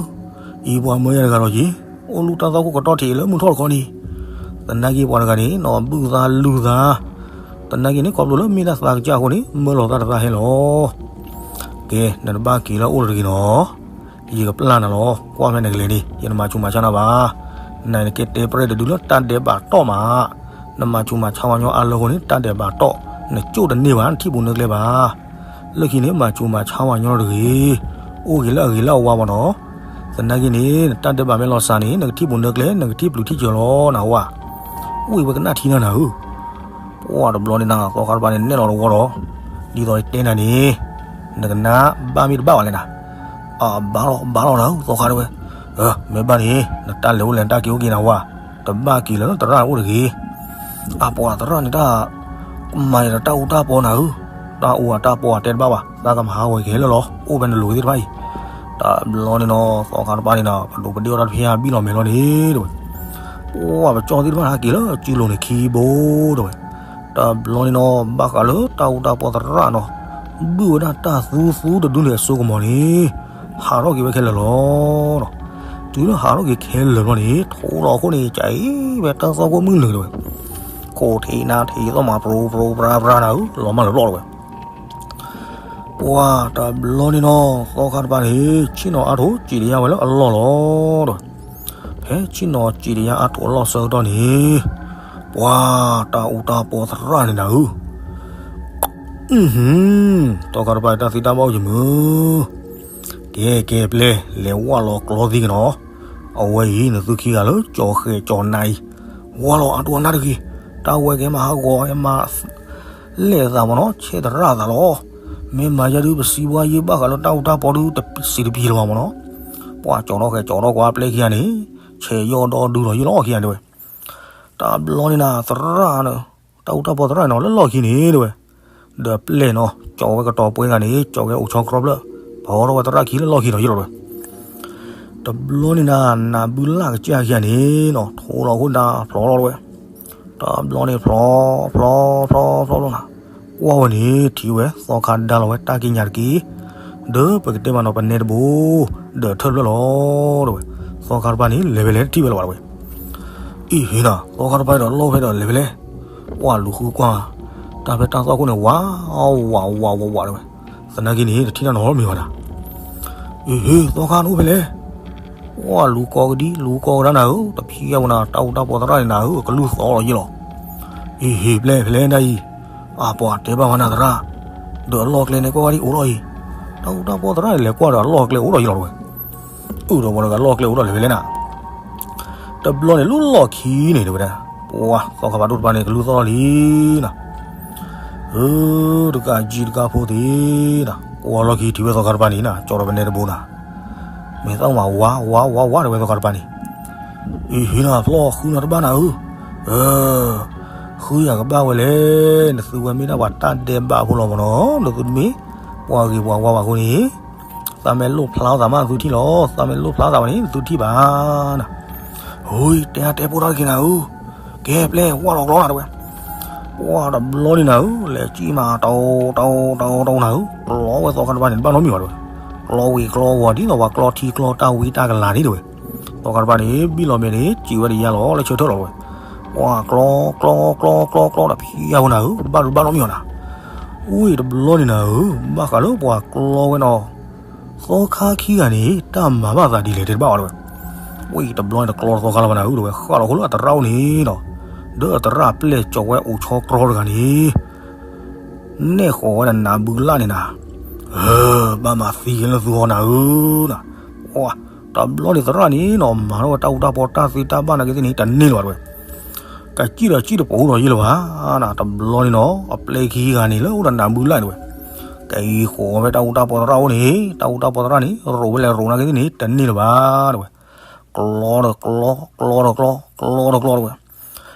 အံၤပှၤမၢယၤတဂၤလီၤက့ၤ, အိၣ်လူၤတၢ်သီၣ်ခိၣ်ကတီၢ်ထံးလၢမုၢ်ထီၣ်တခီန့ၣ်, သနာ်က့ပှၤတဂၤန့ၣ်နီၤ ဘုၣ်သးလုၢ်သး, သနာ်က့န့ၣ် ခီဖျိလၢမ့ၢ်ဒၣ်သးကစၢ်အဃိန့ၣ် မၢလီၤသးတသးဟဲလီၤ. ကဲ နတဘၣ်က့ၤလၢအအိၣ်လၢတဂ့ၤနီၤ. ယကပျၢ်နၤလီၤ, ကွၢ်ဖဲနကလဲၤန့ၣ် ယတမၤဆူးမၤဆါနၤဘၣ်. နကဲတဲပြဲၢ်တဒုလၢတၢ်ဒဲးဘးတီၢ်မး, နမၤဆူးမၤဆါဝဲညီအါလၢအဃိန့ၣ် တၢ်ဒဲးဘးတီၢ်, နကၠိၣ်တန့ၢ်ဘၣ် နထံၣ်ပူၤနၢကျဲဘၣ်. လၢခံန့ၣ် မၤဆူးမၤဆါဝဲညီတဂ့ၤ, အိၣ်ဂ့ၤလၢအဂ့ၤလၢအဝါဘၣ်နီၤ. သနာ်က့န့ၣ် နတၢ်ဒဲးဘးမ့ၢ်လီၤစၢ်န့ၣ် နကထံၣ်ပူၤနၢကျဲ နကထံၣ်ပျုၤထံၣ်စၢၤလီၤနဝဲ. အိၣ်အံၤဝဲကနၣ်ထံနၤနၤဧၢ. ပှၢ်တဘျီန့ၣ်နၤ သီခါတဖၣ်န့ၣ်နဲၣ်လီၤတဝီဒီး, ဒ်သိးတဲနၤန့ၣ်, နကနၣ်ဘၣ်မ့ၢ်တဘၣ်ဘၣ်လဲၣ်နၤ. အၢ ဘၣ်လီၤ ဘၣ်လီၤနၤဧၢ သီခါတဲဝဲ. မ့ၢ်ဘၣ်န့ၣ် နတၢ်လဲၤအိၣ်လဲၤတၢ်က့ၤအိၣ်က့ၤနဝဲ, တဘၣ်က့ၤလၢသရၣ်အိၣ်တဂ့ၤ. အပှၤသရၣ်န့ၣ်တၢ်, ကမၤယၤဒီးတၢ်အူတၢ်ပီနၤဧၢ, တၢ်အူအတၢ်ပီအတဲတဘၣ်ဘၣ် သးကမၤဟးဂီၤက့ၤခဲလၢာ်လီၤ အိၣ်ဖဲနလိၤသ့ၣ်တဖၣ်အံၤ. တဘျီန့ၣ်နီၤ သီခါတဖၣ်န့ၣ်နၤ ပဒိးပဒ့ၣ်အီၣ်တၢ်တဖၣ်ဘံၣ်လီၤမဲာ်လီၤန့ၣ်တဲဝဲ. ပှၢ်ပကၠီၣ်သ့ၣ်တဖၣ်န့ၣ်ဟဲက့ၤလၢစုလိၤန့ၣ်ခံဘိတဲဝဲ. တဘျီန့ၣ်နီၤ ဘၣ်ဃးလၢတၢ်အူတၢ်ပီသရၣ်နီၤ, ဘုၣ်ဝဲဒၣ်တၢ်သူသူတဒုန့ၣ်အစိကမီၤန့ၣ်, ဟးထီၣ်က့ၤဝဲခဲလၢာ်လီၤ. တုၤလၢဟးထီၣ်က့ၤခဲလၢာ်ဘျီန့ၣ် ထိးလီၤအခိၣ်န့ၣ် ကၢအံၤဝဲတၢ်သီၣ်ခိၣ်မုၢ်နုာ်တဲဝဲ. ခိးထံးနါထံးသီၣ်မၤပြိပြိပြါပြါနၤဧၢ, လီၤမၢ်လၢၤဘျီတဲဝဲ. ပှၢ်တဘျီန့ၣ်နီၤ သီခါတဖၣ်န့ၣ် ဆ့ၣ်နီၤအါထိးစံးတယါဝဲလၢအလီၢ်လီၤဒီး, ဖဲဆ့ၣ်နီၤစံးတယါအါထိးအလီၢ်ဆၢကတီၢ်န့ၣ်, ပှၢ်တၢ်အူတၢ်ပီသရၣ်န့ၣ်နၤဧၢ, သီခါတဖၣ်တၢ်သံတၢ်ဘၣ်အိၣ်ယမုာ်, ကဲကဲပျဲၢ် လဲၤဝၢ်လီၤကျီသံကနီၤ, အဝဲအံၤနသုခံဂၤလၢကၠီၤဃဲၤကၠီၤနါအံၤ, ဝၢ်လီၤအါထီၣ်အနၢ်တဂ့ၤ, တၢ်ဝဲကဲမၤဟးဂီၤ ဟဲမၤလဲၢ်သးမ့ၢ်နီၤ ဆဲးသရၣ်သးလီၤ. မ့ၢ်မၤယဲဒုး ပစံးဘှါယဲဘၣ်ဃးလၢတၢ်အူတၢ်ပီဒုး တစံးတပံၤလၢၤဘၣ်မ့ၢ်နီၤ. ပှၤကၠီၤထီၣ်ဃဲၤကၠီၤထီၣ်ကွၢ်ပျဲၢ်ခံဂၤန့ၣ်, ဆဲးယီၢ်ဒီဒုလီၤယုၢ်လီၤခံဂၤတဲဝဲ. တဘျီန့ၣ်နၤ သရၣ်န့ၣ်, တၢ်အူတၢ်ပီသရၣ်န့ၣ်နီၤ လၢလီၢ်ခံန့ၣ်တဲဝဲ, ဒီးပျဲၢ်နီၤ ကၠီၤဝဲကတီၤပှဲၤဂၤန့ၣ် ကၠီၤဝဲအိၣ်ဆီကြီဖျၢၣ်, ပဟီထီၣ်ဝဲသရၣ်ခံလၢလီၢ်ခံဒီးယုၢ်လီၤတဲဝဲ. တဘျီန့ၣ်နၤ နၤဘုလၣ်ကစၢ်ခံဂၤန့ၣ်နီၤ ထိးလီၤအခိၣ်နၢ်ဖျိးလီၤတဲဝဲ. တဘျီန့ၣ်ဖျိး, ဖျိး, ဖျိး, ဖျိးလီၤနၤ, ကွၢ်ဝဲန့ၣ် ထံၣ်ဝဲသီခါဒါလီၤဝဲတၢ်ကံးညာ်တက့ၢ်, ဒီးပကတဲမးနီၤ ပနဲတဘိ, ဒီးထၢၣ်တဖျၢၣ်လီၤတဲဝဲ. သီခါတဖၣ်န့ၣ် လဲၤဖဲလဲၣ်တထံၣ်ဝဲလၢၤဘၣ်တဲဝဲ. အံၤဟ့နၤ သီခါတဖၣ်ဒီးလီၢ်ဖဲဒီးလဲၤဖဲလဲၣ်, ကွၢ်လူၤဃုကွၢ်, တၢ်ဖဲတၢ်သီၣ်ခိၣ်န့ၣ် ဝး, ဝး, ဝး, ဝး, ဝးတဲဝဲ. သနာ်က့န့ၣ် တထံၣ်တၢ်နီတမံၤဘၣ်နၤ. အံၤဟ့ သီခါနအိၣ်ဖဲလဲၣ်, ကွၢ်လူၤကိးကဒံ လူၤကိးကဒါနၤဧၢ, တဖံးအဝဲနၤ တၢ်အူတၢ်ပီသရၣ်န့ၣ်နၤဧၢ, ကလုၢ်သီလီၤယုၢ်လီၤ. အံၤဟ့ ပျဲၢ်ဖဲလဲၣ်ဒ်အံၤ, အပှၤတဲဘၣ်ဝဲနၤသရၣ်, ဒီးအလီၢ်ကျဲန့ၣ်ကွၢ်ဂၤဒ်အိၣ်လီၤအံၤ, တၢ်အူတၢ်ပီသရၣ်န့ၣ် လဲၤကွၢ်ဒီးအလီၢ်ကျဲအိၣ်လီၤယုၢ်လီၤတဲဝဲ. အုၣ်ဒီးပှၤတဂၤလီၢ်ကျဲအိၣ်ဒီးလဲၤဖဲလဲၣ်နၤ. တဘျီန့ၣ် လၢလီၢ်ခံန့ၣ်တဲဝဲဒၣ်, ပှၤသီခါဖးဒိၣ်တဖၣ်န့ၣ် ကလုၢ်သီၣ်လီၤလံနၤ. ဧၢ, တကးကံတကးဖိသ့ၣ်နၤ, ကွၢ်လီၢ်ခံထံၣ်ဝဲသီခါတဖၣ်န့ၣ်နၤ ကၠီၤဒီးပနဲတဘိနၤ. မ့ၢ်သီၣ်မး ဝး, ဝး, ဝး, ဝးတဲဝဲသီခါတဖၣ်န့ၣ်. အံၤဟ့နၤ ဖျီၣ်ဃုနၤတဘၣ်နၤဧၢ. ဧၢ, ဃုယၤကဘၣ်ဝဲလဲၣ်, နသုဝဲမ့ၢ်ဒၣ်ပှၤတၢ်ဒဲးဘးဖိလီၤမ့ၢ်နီၤ, နသုတမ့ၢ်ပှၤဂ့ၤပှၤဝါဘၣ်အဃိန့ၣ် သးမ့ၢ်လိၣ်ဖျါသးမး နသုထံၣ်လီၤ, သးမ့ၢ်လိၣ်ဖျါသးဘၣ်န့ၣ် နသုထံၣ်ဘၣ်နၤ. ဟူ, တဲအါတဲဖိတၢ်တက့ၢ်နၤဧၢ, ကဲပျဲၢ် ဝၢ်လီၤကျီနၤတဲဝဲ. ပှၢ်တဘျီန့ၣ်နၤဧၢ, လဲၤကံၣ်မး တၢ်အိၣ် တၢ်အိၣ် တၢ်အိၣ် တၢ်အိၣ်နၤဧၢ, ပျီဝဲသီခါတဖၣ်န့ၣ် တဘၣ်နီတမံၤဘၣ်တဲဝဲ. ကျီဝံၤကျီဝီၤဒ်သိးပှၤကျီထံကျီတၢ်ဝံတၢ်ကလၤန့ၣ်တဲဝဲ. သီခါတပၤန့ၣ် ဘံၣ်လီၤမဲာ်န့ၣ် စံးဝဲတယါလီၤလၢဆၢထၢၣ်လီၤတဲဝဲ. ပှၤကျီ ကျီ ကျီ ကျီ ကျီ ကျီဒီးဖံးယါဖိနၤဧၢ, ဘၣ်ဒိဘၣ်နီတမံၤအီၤနၤ. ဝံၤတဘျီန့ၣ်နၤဧၢ, ဘၣ်ဃးလၢပှၤကျီဝဲနီၤ သီခါခံဂၤန့ၣ် တၢ်မၤဘၣ်သးဒ်လဲၣ်တဲတဘၣ်အီၤတဲဝဲ. ဝံၤတဘျီန့ၣ်တကျီသီခါလၢၤဘၣ်နၤဧၢတဲဝဲ, ဃၣ်လီၤဃိလၢအသရၣ်အိၣ်န့ၣ်နီၤ, ဒီးအသရၣ်ပျဲၢ်ကၠီၤဝဲအိၣ်ဆီကြီတဂၤန့ၣ် နဲၣ်ဃီၤဝဲဒီးနးဘုလၣ်န့ၣ်နၤ, ဧၢ, ဘၣ်မၤသံက့ၤလၢသုဂီၢ်နၤဧၢနၤ. တဘျီန့ၣ်သရၣ်န့ၣ်နီၤ မၤထီၣ်ဝဲတၢ်အူတၢ်ပီတၢ်သ့တၢ်ဘၣ်နာ်က့သ့ၣ်န့ၣ် တန့ၢ်လၢၤဘၣ်တဲဝဲ. ကစံၣ်ဒီးစံၣ်တပိာ်ဒီးယ့ၢ်လၢၤဘၣ်နၤ, တဘျီန့ၣ်နီၤ အပျဲၢ်ခံဂၤန့ၣ် လၢအိၣ်ဒီးနးဘုလၣ်တဲဝဲ, ကဃီၤဝဲတၢ်အူတၢ်ပီသရၣ်အိၣ်န့ၣ်, တၢ်အူတၢ်ပီသရၣ်န့ၣ် ရိးဝဲလဲၤရိးနာ်က့သ့ၣ်န့ၣ် တန့ၢ်လၢၤဘၣ်တဲဝဲ. ကျီဒီးကျီ, ကျီဒီးကျီ, ကျီဒီးကျီတဲဝဲ. ကျ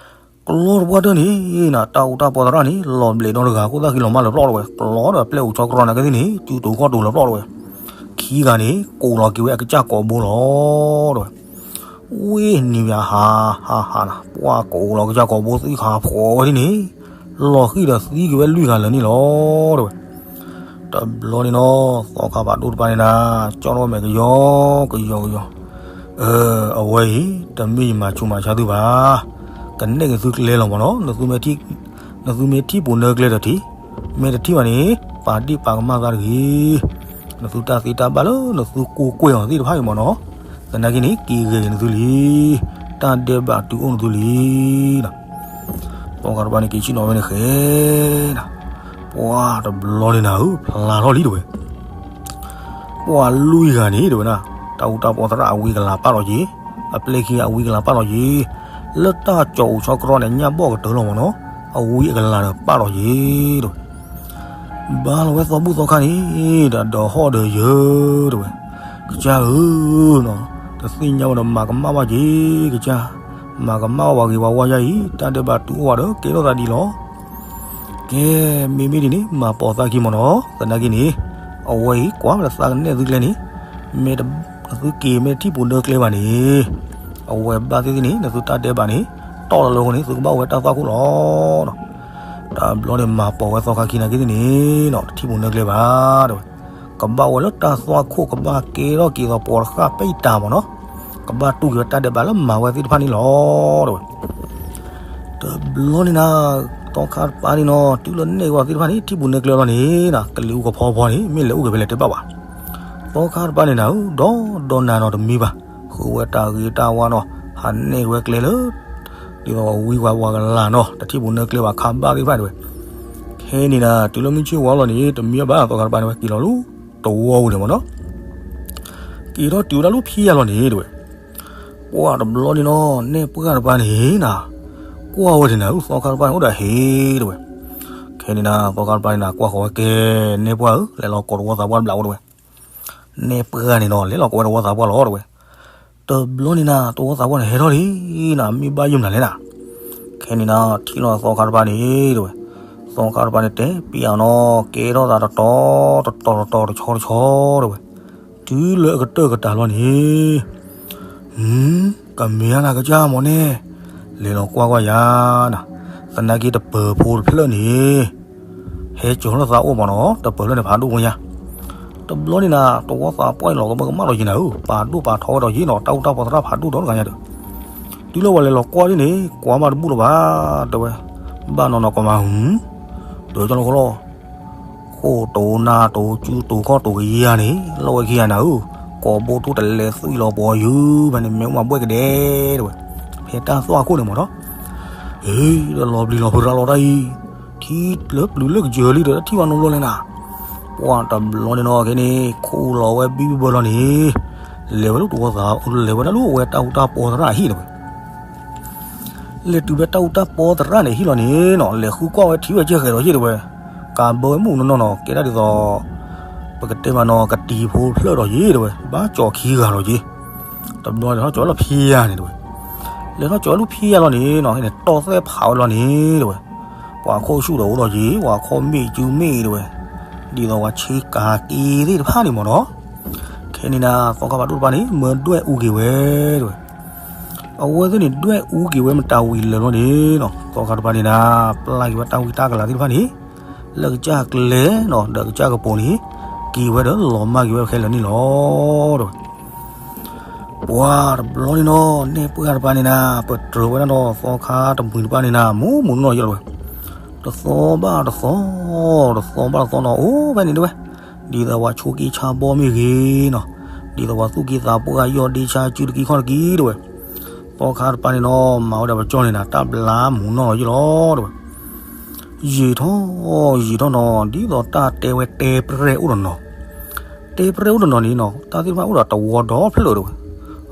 ီတပှၢ်တၢၢ်န့ၣ်နၤ တၢ်အူတၢ်ပီသရၣ်န့ၣ် လီၤဘျဲးဒီတဂၤ ခိၣ်သၣ်ဃံလီၤမၢ်လၢၤပျီၢ်တဲဝဲ, ကျီဒီးအပျဲၢ်အိၣ်ဆီကြီနာ်က့သ့ၣ်န့ၣ် စုတိၤခီၣ်တိၤလၢၤပျီၢ်တဲဝဲ. ခံဂၤန့ၣ် ကိးလီၤက့ၤဝဲအကစၢ်ကိာ်ဘိလီၤတဲဝဲ. ဝ့ၢ်နံၤယၤဟးဟးဟးနၤ ပှၢ်ကိးလီၤကစၢ်ကိာ်ဘိသံခးဖှီၣ်ဝဲဒ်န့ၣ်, လီၤဃံၢ်ဒီးသံက့ၤဝဲလွံၢ်ဂၤလၢာ်န့ၣ်လီၤတဲဝဲ. တဘျီန့ၣ်နီၤ သီခါဖးဒိၣ်တပၤန့ၣ်နၤ ကၠီထီၣ်မဲာ်ကယီကယီကယီ, အဝဲအံၤ တမ့ၢ်ယမၤဆူးမၤဆါသုဘၣ်, ကနဲၣ်က့ၤသုကျဲလီၤမ့ၢ်နီၤ, နသုမ့ၢ်ထံၣ်ပူၤနၢကျဲဒီးထံၣ်, မ့ၢ်တထံၣ်ဘၣ်န့ၣ် ပာ်ဒ့ၣ်ပာ်ကမၣ်သးတဂ့ၤ. နသုတၢ်သ့တၢ်ဘၣ်လၢနသုကိးကွဲၢ်အီၤသ့ၣ်တဖၣ်အံၤမ့ၢ်နီၤ, သနာ်က့န့ၣ် က့ၤဂ့ၤနသုလံ, တၢ်ဒဲးဘးတုၤအိၣ်နသုလံ. သီခါတပၤန့ၣ် က့ၤဆ့ၣ်နီၤဝဲန့ၣ်ဃဲ ပှၢ်တဘျီန့ၣ်နၤဧၢ ဖျါထီၣ်လံတဲဝဲ, ပှၢ်လွံၢ်ဂၤန့ၣ်တဲဝဲဒၣ်, တၢ်အူတၢ်ပီသရၣ်အဝံကလၤပာ်လီၤက့ၤ, အပျဲၢ်ခံဂၤအဝံကလၤပာ်လီၤက့ၤ, လၢတၢ်ကၠီၤအိၣ်ဆီကြီန့ၣ် ညၣ်ဘီၣ်ကတၢၢ်လီၤမ့ၢ်နီၤ, အဝံအကလၤဒီးပာ်လီၤက့ၤတဲဝဲ. ဘါလီၤဝဲသီဘူၣ်သီခါန့ၣ်, ဒီးဒီဟီၣ်ဒီးယၢၤတဲဝဲ, ကစၢ်ဧၢ, တသ့ၣ်ညါဝဲဒီးမၤကမၣ်ဘၣ်က့ၤ, ကစၢ်, မၤကမၣ်ဘၣ်ပှၤဂ့ၤပှၤဝါယါအံၤ, တၢ်ဒဲးဘးတုၤအိၣ်ဝဲဒီးကဲထီၣ်သးဒ်လီၤ. ကဲ, မ့မ့ၢ်ဒ်န့ၣ် မၤပိာ်သးခံမ့ၢ်နီၤ, သနာ်က့န့ၣ်, အဝဲအံၤကွၢ်လၢသးကနဲၣ်သုကျဲန့ၣ်, မ့ၢ်သုက့ၤမ့ၢ်ထံၣ်ပူၤဒၢကျဲဘၣ်န့ၣ်, အဝဲဘၣ်သ့ၣ်သ့ၣ်န့ၣ် နသုတၢ်ဒဲးဘးန့ၣ်, တီၢ်လီၤလၢအဃိန့ၣ် သုကဘၣ်အိၣ်ဝဲတၢ်သွၣ်ခိၣ်လီၤ. တဘျီန့ၣ်မၤပိာ်ဝဲသီခါခံနာ်က့သ့ၣ်န့ၣ်နီၤ, တထံၣ်ပူၤဒၢကျဲဘၣ်တဲဝဲ, ကဘၣ်အိၣ်ဝဲလၢတၢ်သွၣ်ခိၣ် ကဘၣ်ကဲထီၣ်က့ၤသိးပိာ်တဃၣ်ပဲတၢ်မ့ၢ်နီၤ, ကဘၣ်တူၢ်က့ၤဝဲတၢ်ဒဲးဘးလၢမၤဝဲသ့ၣ်တဖၣ်န့ၣ်လီၤတဲဝဲ. တဘျီန့ၣ်နၤ, သီခါတပၤန့ၣ်နီၤ တုၤလၢနဲၣ်ဝဲသ့ၣ်တဖၣ်န့ၣ် ထံၣ်ပူၤနၢကျဲလီၤန့ၣ်နၤ, ကလံၤအူကဖီဖီန့ၣ် မ့ၢ်လဲၤအိၣ်က့ၤဖဲလဲၣ်တဲဘၣ်ဘၣ်. သီခါတပၤန့ၣ်နၤဧၢ, ဒီဒီနၤနီၤတမံဘၣ်, ဃုဝဲတၢ်ဂ့ၤတၢ်ဝါနီၤ, ဟးနဲၣ်ဝဲကျဲလၢ ဒ်သိးဝံဝဲပှၤကလၤနီၤ, တထံၣ်ပူၤနၢကျဲဘၣ်ခါဘၣ်သ့ၣ်တဖၣ်တဲဝဲ. ခဲန့ၣ်နၤ တုၤလၢမုၢ်ဆ့ၣ်ဝါလီၤန့ၣ် တမံဘၣ် သီခါတပၤန့ၣ်ဝဲ က့ၤလီၤလၢတဝီပူၤန့ၣ်မ့ၢ်နီၤ, က့ၤထီၣ်တုၤဝဲဒၣ်လၢဖံယါလီၤန့ၣ်တဲဝဲ. ပှၢ်တဘျီန့ၣ်နီၤ နဲၣ်ပှၢ်တပၤန့ၣ်နၤ, ကွၢ်ဝဲန့ၣ်နၤဧၢ, သီခါတပၤန့ၣ်အိၣ်ဒီးဟ့ၣ်တဲဝဲ. ခဲန့ၣ်နၤ သီခါတပၤန့ၣ်နၤ ကွၢ်ဃီၤဝဲကဲ, နဲၣ်ပှၢ်ဧၢ, လဲၤလီၤကိးတဝီသးပှၢ်တဘျီအိၣ်တဲဝဲ. နဲၣ်ပှၢ်န့ၣ်နီၤ လဲၤလီၤကိးဝဲတဝီသးပှၢ်လီၤတဲဝဲ. တဘျီန့ၣ်နၤ တဝီသးပှၢ်န့ၣ်ဟဲထီၣ်လံနၤ, မ့ၢ်ဘၣ်ယိၣ်မနုၤလဲၣ်နၤ. ခဲန့ၣ်နၤ ထံၣ်လီၤသီခါတပၤန့ၣ်တဲဝဲ, သီခါတပၤန့ၣ်တဲပျးနီၤ ကဲထီၣ်သးတတီၤတတီၤတတီၤ တဆီတဆီတဲဝဲ, တုၤလၢအကတၢၢ်ကတၢၢ်လီၤန့ၣ် ကမ့ၢ်ဧါနၤကစၢ်မ့ၢ်န့ၣ်, လဲၤလီၤကွၢ်ကွၢ်ယၤနၤ, သနာ်က့တပၢၤဖိတဖျၢၣ်န့ၣ် ဟဲစိာ်လၢသးအိၣ်မ့ၢ်နီၤ, တပၢၤလၢန့ၣ်ဖးဒိၣ်ဖိညါ. တဘျီန့ၣ်နၤ တဝီသးပှၢ်န့ၣ်လီၤကမၢကမၣ်လီၤက့ၤနၤဧၢ, ပာ်ဒိၣ်ပာ်ထီဝဲဒီးယ့ၢ်နီၤ တၢ်အူတၢ်ပီသရၣ်ဖးဒိၣ်ဒီတဂၤညါဒီး, တုၤလၢပှၤလဲၤလီၤကွၢ်ဒ်န့ၣ် ကွၢ်မးတဘူၣ်လၢၤဘၣ်တဲဝဲ, ဘၣ်နီၤနီၤကီးမးဟူ, ဒီးကၠီလီၤဃီလီၤ ခိၣ်တိၤနါတိၤ ကၠူတိၤခီၣ်တိၤကယၤန့ၣ် လီၤဝဲခံဂၤနၤဧၢ, ကိာ်ဘိထူၣ်တလဲၤသွံၣ်လီၤပှီၤယုၢ်ဖဲန့ၣ် မ့ၢ်အိၣ်မးဘှဲၣ်ကဒဲတဲဝဲ, ဖဲတၢ်သွၣ်ခိၣ်န့ၣ်မ့ၢ်နီၤ. အ့ ဒီးလီၤပျံၤလီၤဖုးရၤလီၤတၢ်အံၤ, ထံလၢပျုၤလၢကစၢၤလံဒီး တထံၣ်ဘၣ်နီတဘျီလဲၣ်နၤ. ပှၢ်တဘျီန့ၣ်နီၤ ခဲန့ၣ် ခူၣ်လီၤဝဲဘံၣ်ဘၢလီၤန့ၣ်, လဲၤဝဲလၢတဝီသး လဲၤဝဲဒၣ်လၢအဝဲတၢ်အူတၢ်ပီသရၣ်အဟံၣ်တဲဝဲ လဲၤတုၤဖဲတၢ်အူတၢ်ပီသရၣ်န့ၣ်ဟံၣ်လီၤန့ၣ်နီၤ လဲၤဃုကွၢ်ဝဲထံၣ်ဝဲကဲဃဲၤဒီးယ့ၢ်တဲဝဲ, ကးဘၢဝဲမုၢ်နီၢ်နီၢ်နီၤ ကဲဒၣ်ဒ်သိး ပကတဲမးနီၤ ကတံၤဖိတဖျၢၣ်ဒီးယ့ၢ်တဲဝဲ ဘၣ်ကၠီၤခံဂၤလီၤက့ၤ, တဘျီလဲၤထီၣ်ကၠီၤဝဲလၢဖံယါန့ၣ်တဲဝဲ, လဲၤထီၣ်ကၠီၤဝဲလၢဖံယါလီၤန့ၣ်နီၤ ဟဲန့ၣ်တီၢ်သဲၣ်ဖးဝဲလီၤန့ၣ်တဲဝဲ, ပှၤခိၣ်ဆူၣ်ဒီးအိၣ်ဒီးယ့ၢ် ပှၤခိၣ်မ့ၣ်ကၠူမ့ၣ်တဲဝဲ, ဒ်သိးပှၤဆ့ကၤက့ၤသ့ၣ်တဖၣ်န့ၣ်မ့ၢ်နီၤ, ခဲန့ၣ်နၤ သီခါဖးဒိၣ်တပၤန့ၣ် မၢဒွဲၣ်အူက့ၤဝဲတဲဝဲ အဝဲသ့ၣ်န့ၣ် ဒွဲၣ်အူက့ၤဝဲမတၤဝံၤလၢာ်လီၤန့ၣ်နီၤ သီခါတပၤန့ၣ်နၤ ပျၢ်က့ၤဝဲတၢ်ဝံတၢ်ကလၤသ့ၣ်တဖၣ်န့ၣ် လၢကစၢ်ကျဲနီၤ ဒီးကစၢ်ကပိၤန့ၣ် က့ၤဝဲဒီးလီၤမၢ်က့ၤဝဲခဲလၢာ်န့ၣ်လီၤ တဲဝဲ. ပှၤတဘျီန့ၣ်နီၤ နဲၣ်ပှၢ်တပၤန့ၣ်နၤ ပတြၢၤဝဲဒၣ်ဒီးသီခါတမှံၤတပၤန့ၣ်နၤ မူမူနီၢ်နီၢ်ယီၤ တဲဝဲ. တသီဘၣ်တသီ, တသီဘၣ်တသီနီၤ အိၣ်ဖဲန့ၣ် တဲဝဲ. ဒ်သိးပှၤဆိးက့ဆါဘီမ့ၢ်ဂ့ၤနီၤ, ဒ်သိးပှၤသူၣ်က့သးပှၢ် ယီၢ်ဒ့ဆါစုတကံၢ်ခီၣ်တကံၢ် တဲဝဲ. သီခါတပၤန့ၣ်နီၤ မၤဝဲဒၣ်ပကၠီန့ၣ်နၤ တၢ်ဘျါမူနီၢ်နီၢ်ယီၤလီၤ တဲဝဲ. ယံာ်ထီၣ်ယံာ်ထီၣ်နီၤ ဒ်သိးတၢ်တဲဝဲ တဲပြဲၣ်အိၣ်တနီၤ, တဲပြဲၣ်အိၣ်တနီၤန့ၣ်နီၤ တၢ်သ့ၣ်တဖၣ်အိၣ်ဒီးတဝီဒီဖျၢၣ် တဲဝဲ.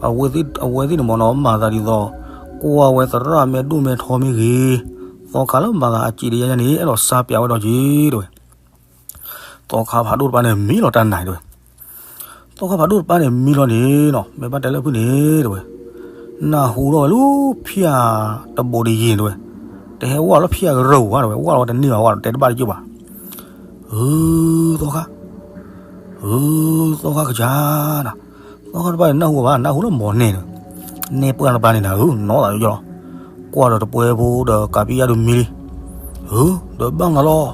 အဝဲသ့ၣ်န့ၣ်မ့ၢ်နီၤ မၤသးဒ်သိး ကွၢ်ဝဲသရၣ်မဲာ်ဒိၣ်မဲာ်ထီမ့ၢ်ဂ့ၤ, သီခါလၢမၤသးအစံးတယါယါန့ၣ် အဲၣ်ဒိးစါပၠးဝဲဒီးက့ၤ တဲဝဲ. သီခါဖးဒိၣ်တပၤန့ၣ် မံလီၤတၢ်နၤ တဲဝဲ. သီခါဖးဒိၣ်တပၤန့ၣ် မံလီၤန့ၣ်နီၤ မ့ၢ်ဘၣ်တဲလၢဖုၣ်န့ၣ် တဲဝဲ. နၢ်ဟူထီၣ်ဝဲလၢဖၠၣ်တဘိးတယံၤ တဲဝဲ. တဟဲဝၢ်လၢဖၠၣ်ကရၢၢ်ပူၤဘၣ် တဲဝဲ, ဝၢ်လီၤဝဲတန့ၢ်ဘၣ် ဝၢ်လီၤတဲတဘၣ်တကၠိၢ်ဘၣ်. ဧၢ, သီခါ, ဧၢ, သီခါကစၢ်နၤ, သီခါတပၤန့ၣ် နၢ်ဟူဘၣ် နၢ်ဟူလၢမီၢ်နဲၣ်န့ၣ်, နဲၣ်ပှၢ်တပၤန့ၣ်နၤဧၢ နီၢ်သးယီၤလီၤ, ကွၢ်ဒီးတပှဲဖိဒီး ကးပံယါဒုးမံလံ. ဧၢ, ဒီးဘၣ်မးလီၤ.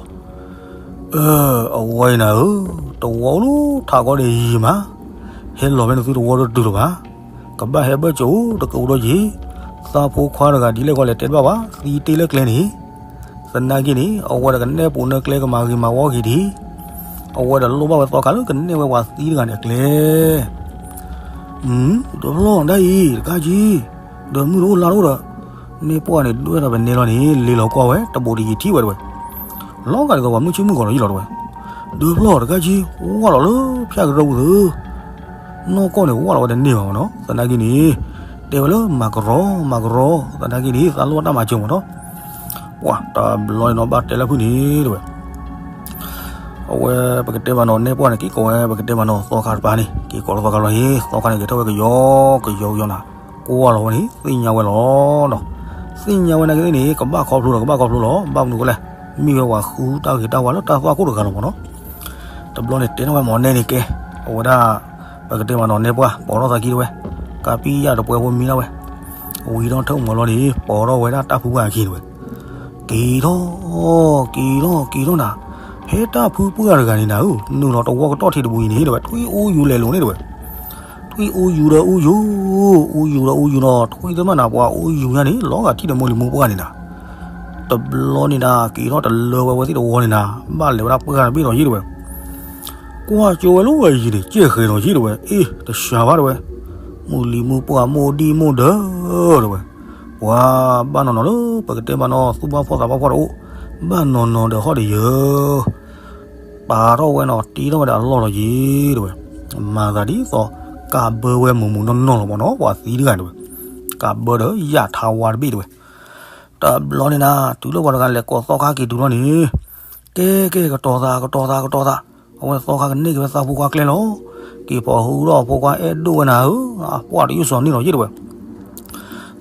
အဝဲအံၤနၤဧၢ, တဝီအိၣ်လၢထးကီဒ်အံၤမး, ဟဲလီၤဖဲန့ၣ်သုတဝီတတုၤလၢၤဘၣ်. ကဘၣ်ဟဲဘၢၣ်စၢၤအိၣ်တကအိၣ်ဒီးယံၤ, သးဖိခွါတဂၤဒ်လဲၣ်ဂီၢ်လဲၣ်တဲတဘၣ်ဘၣ် သံတ့ၢ်လၢကျဲန့ၣ်. သနာ်က့န့ၣ် အဝဲဒီးကနဲၣ်ပူၤနဲၣ်ကျဲကမၤဂ့ၤမၤဝီဂ့ၤဒံး, အဝဲဒီးလိၣ်ဘၣ်ဝဲသီခါလၢကနဲၣ်ဝဲပှၤသံတဂၤန့ၣ်အကျဲ ဒီးဖျီၣ်ဒၣ်အံၤ တကးကံ, ဒီးမုၢ်တအိၣ်လါတအိၣ်ဒီး, နဲၣ်ပှၢ်န့ၣ် ဒွဲၣ်ထီၣ်ပနဲလီၤန့ၣ် လ့ၤလီၤကွၢ်ဝဲ တဘိးတယံၤထံၣ်ဝဲတဲဝဲ, လီၤဂာ်ဒ်သိးပှၤမုၢ်ဆ့ၣ်မုၢ်ဂီၤလီၤယံၤလီၤတဲဝဲ, ဒီးဖျီၣ်တကးကံ ဝၢ်လီၤလၢဖၠၣ်ကရၢၢ်ပူၤသု, နီၢ်ကီၢ်န့ၣ် ဝၢ်လီၤဝဲတန့ၢ်ဘၣ်မနီၤ သနာ်က့န့ၣ်, တဲဝဲလၢမၤကရီမၤကရီ သနာ်က့န့ၣ် သးလိၣ်တၢ်မၤစၢၤမနီၤ, ပှၤတဘျီန့ၣ်နီၤ ဘၣ်တဲလၢဖုၣ်န့ၣ်တဲဝဲ အဝဲပကတဲမးနီၤ နဲၣ်ပှၢ်န့ၣ် က့ၤကိးဝဲ ပကတဲမးနီၤ သီခါတပၤန့ၣ် က့ၤကိးလီၤသီခါလီၤန့ၣ် သီခါန့ၣ် က့ၤထီၣ်ဝဲကယီကယီကယီနၤ, ကွၢ်လီၤဝဲန့ၣ် သ့ၣ်ညါဝဲလီၤနီၤ, သ့ၣ်ညါဝဲနာ်က့သ့ၣ်န့ၣ် ကဘၣ်ခီဖျိဒီးကဘၣ်ခီဖျိလီၤ ဘၣ်မနုၤအဃိလဲၣ်, မ့ၢ်ဝဲပှၤဃုတၢ်ဂ့ၤတၢ်ဝါလၢတၢ်သွၣ်ခိၣ်တဂၤလီၤမနီၤ, တဘျီန့ၣ် တဲထီၣ်ဝဲမီၢ်နဲၣ်န့ၣ်ကဲ, အဝဲဒၣ်, ပကတဲမးနီၤ နဲၣ်ပှၢ် ပိာ်ထီၣ်သးခံတဲဝဲ, ကးပံယါတပှဲဖိမံဒၣ်ဝဲ ဝံၤဒီးထၢၣ်မီၤလီၤန့ၣ် ပိာ်ထီၣ်ဝဲဒၣ်တၢ်ဖုပှၢ်အခံတဲဝဲ, က့ၤထီၣ်, က့ၤထီၣ် က့ၤထီၣ်နၤ, ဖဲတၢ်ဖုပှၢ်တဂၤန့ၣ်နၤဧၢ နုာ်လီၤတဝီကတီၢ်ထံတပူၤအံၤန့ၣ်တဲဝဲ ထွံၣ်အူယူၤလဲၤလိၤန့ၣ်တဲဝဲ, ထွံၣ်အူယူၤဒီးအူယူၤ, အူယူၤဒီးအူယူၤနီၤ ထွံၣ်သ့ၣ်မးနၤ ပှၤအူယူၤညါန့ၣ် လီၤဂာ်ထံၣ်ဒီးမိၢ်လံၤမူပှၢ်န့ၣ်နၤ, တဘျီန့ၣ်နၤ က့ၤထီၣ်တလၢဝဲဝဲသ့ၣ်တဝီန့ၣ်နၤ, ဘၣ်လဲၤဝဲဒၣ်ပှၢ်တဘ့ၣ်ဒီးယံၤတဲဝဲ ကွၢ်ကၠိဝဲလၢဝဲယံၤန့ၣ် ကဲဃဲၤဒီးယံၤတဲဝဲ, အ့ တစှၤဘၣ်တဲဝဲ, မိၢ်လံၤမူပှၢ်မိၢ်ဒံၣ်မိၢ်ဒၢးတဲဝဲ, ပှၤဘၣ်နီၢ်နီၢ်လၢ ပကတဲမးနီၤ သူၣ်ဘၣ်ဖှီၣ်သးဘၣ်ဖှီၣ်တအိၣ်, ဘၣ်နီၢ်နီၢ်ဒီးဟီၣ်ဒီးယၢၤ, ပာ်ထီၣ်ဝဲနီၤ တ့ထီၣ်ဝဲဒၣ်အလီၢ်လီၤယံၤတဲဝဲ, မၤသးဒ်သိး ကးဘၢဝဲမုၢ်မုၢ်နီၢ်နီၢ်လီၤမးနီၤ ပှၤသံတဂၤတဲဝဲ, ကးဘၢဒီးယၣ်ထါဝါတဘ့ၣ်တဲဝဲ တဘျီန့ၣ်နၤ တုၤလၢပှၤတဂၤလဲၤကိးသီခါက့ၤတုၤလီၤန့ၣ်, ကဲကဲ ကတီၤသး ကတီၤသး ကတီၤသး, အဝဲသီခါကန့ၢ်က့ၤဝဲသးဖိခွါကျဲလီၤ, က့ၤဖီၣ်ဟူထီၣ်ဖိခွါအဲၣ်ဒိၣ်ဝဲနၤဧၢ, အပှၢ်တယုၢ်စီၤန့ၣ်လီၤယံၤတဲဝဲ,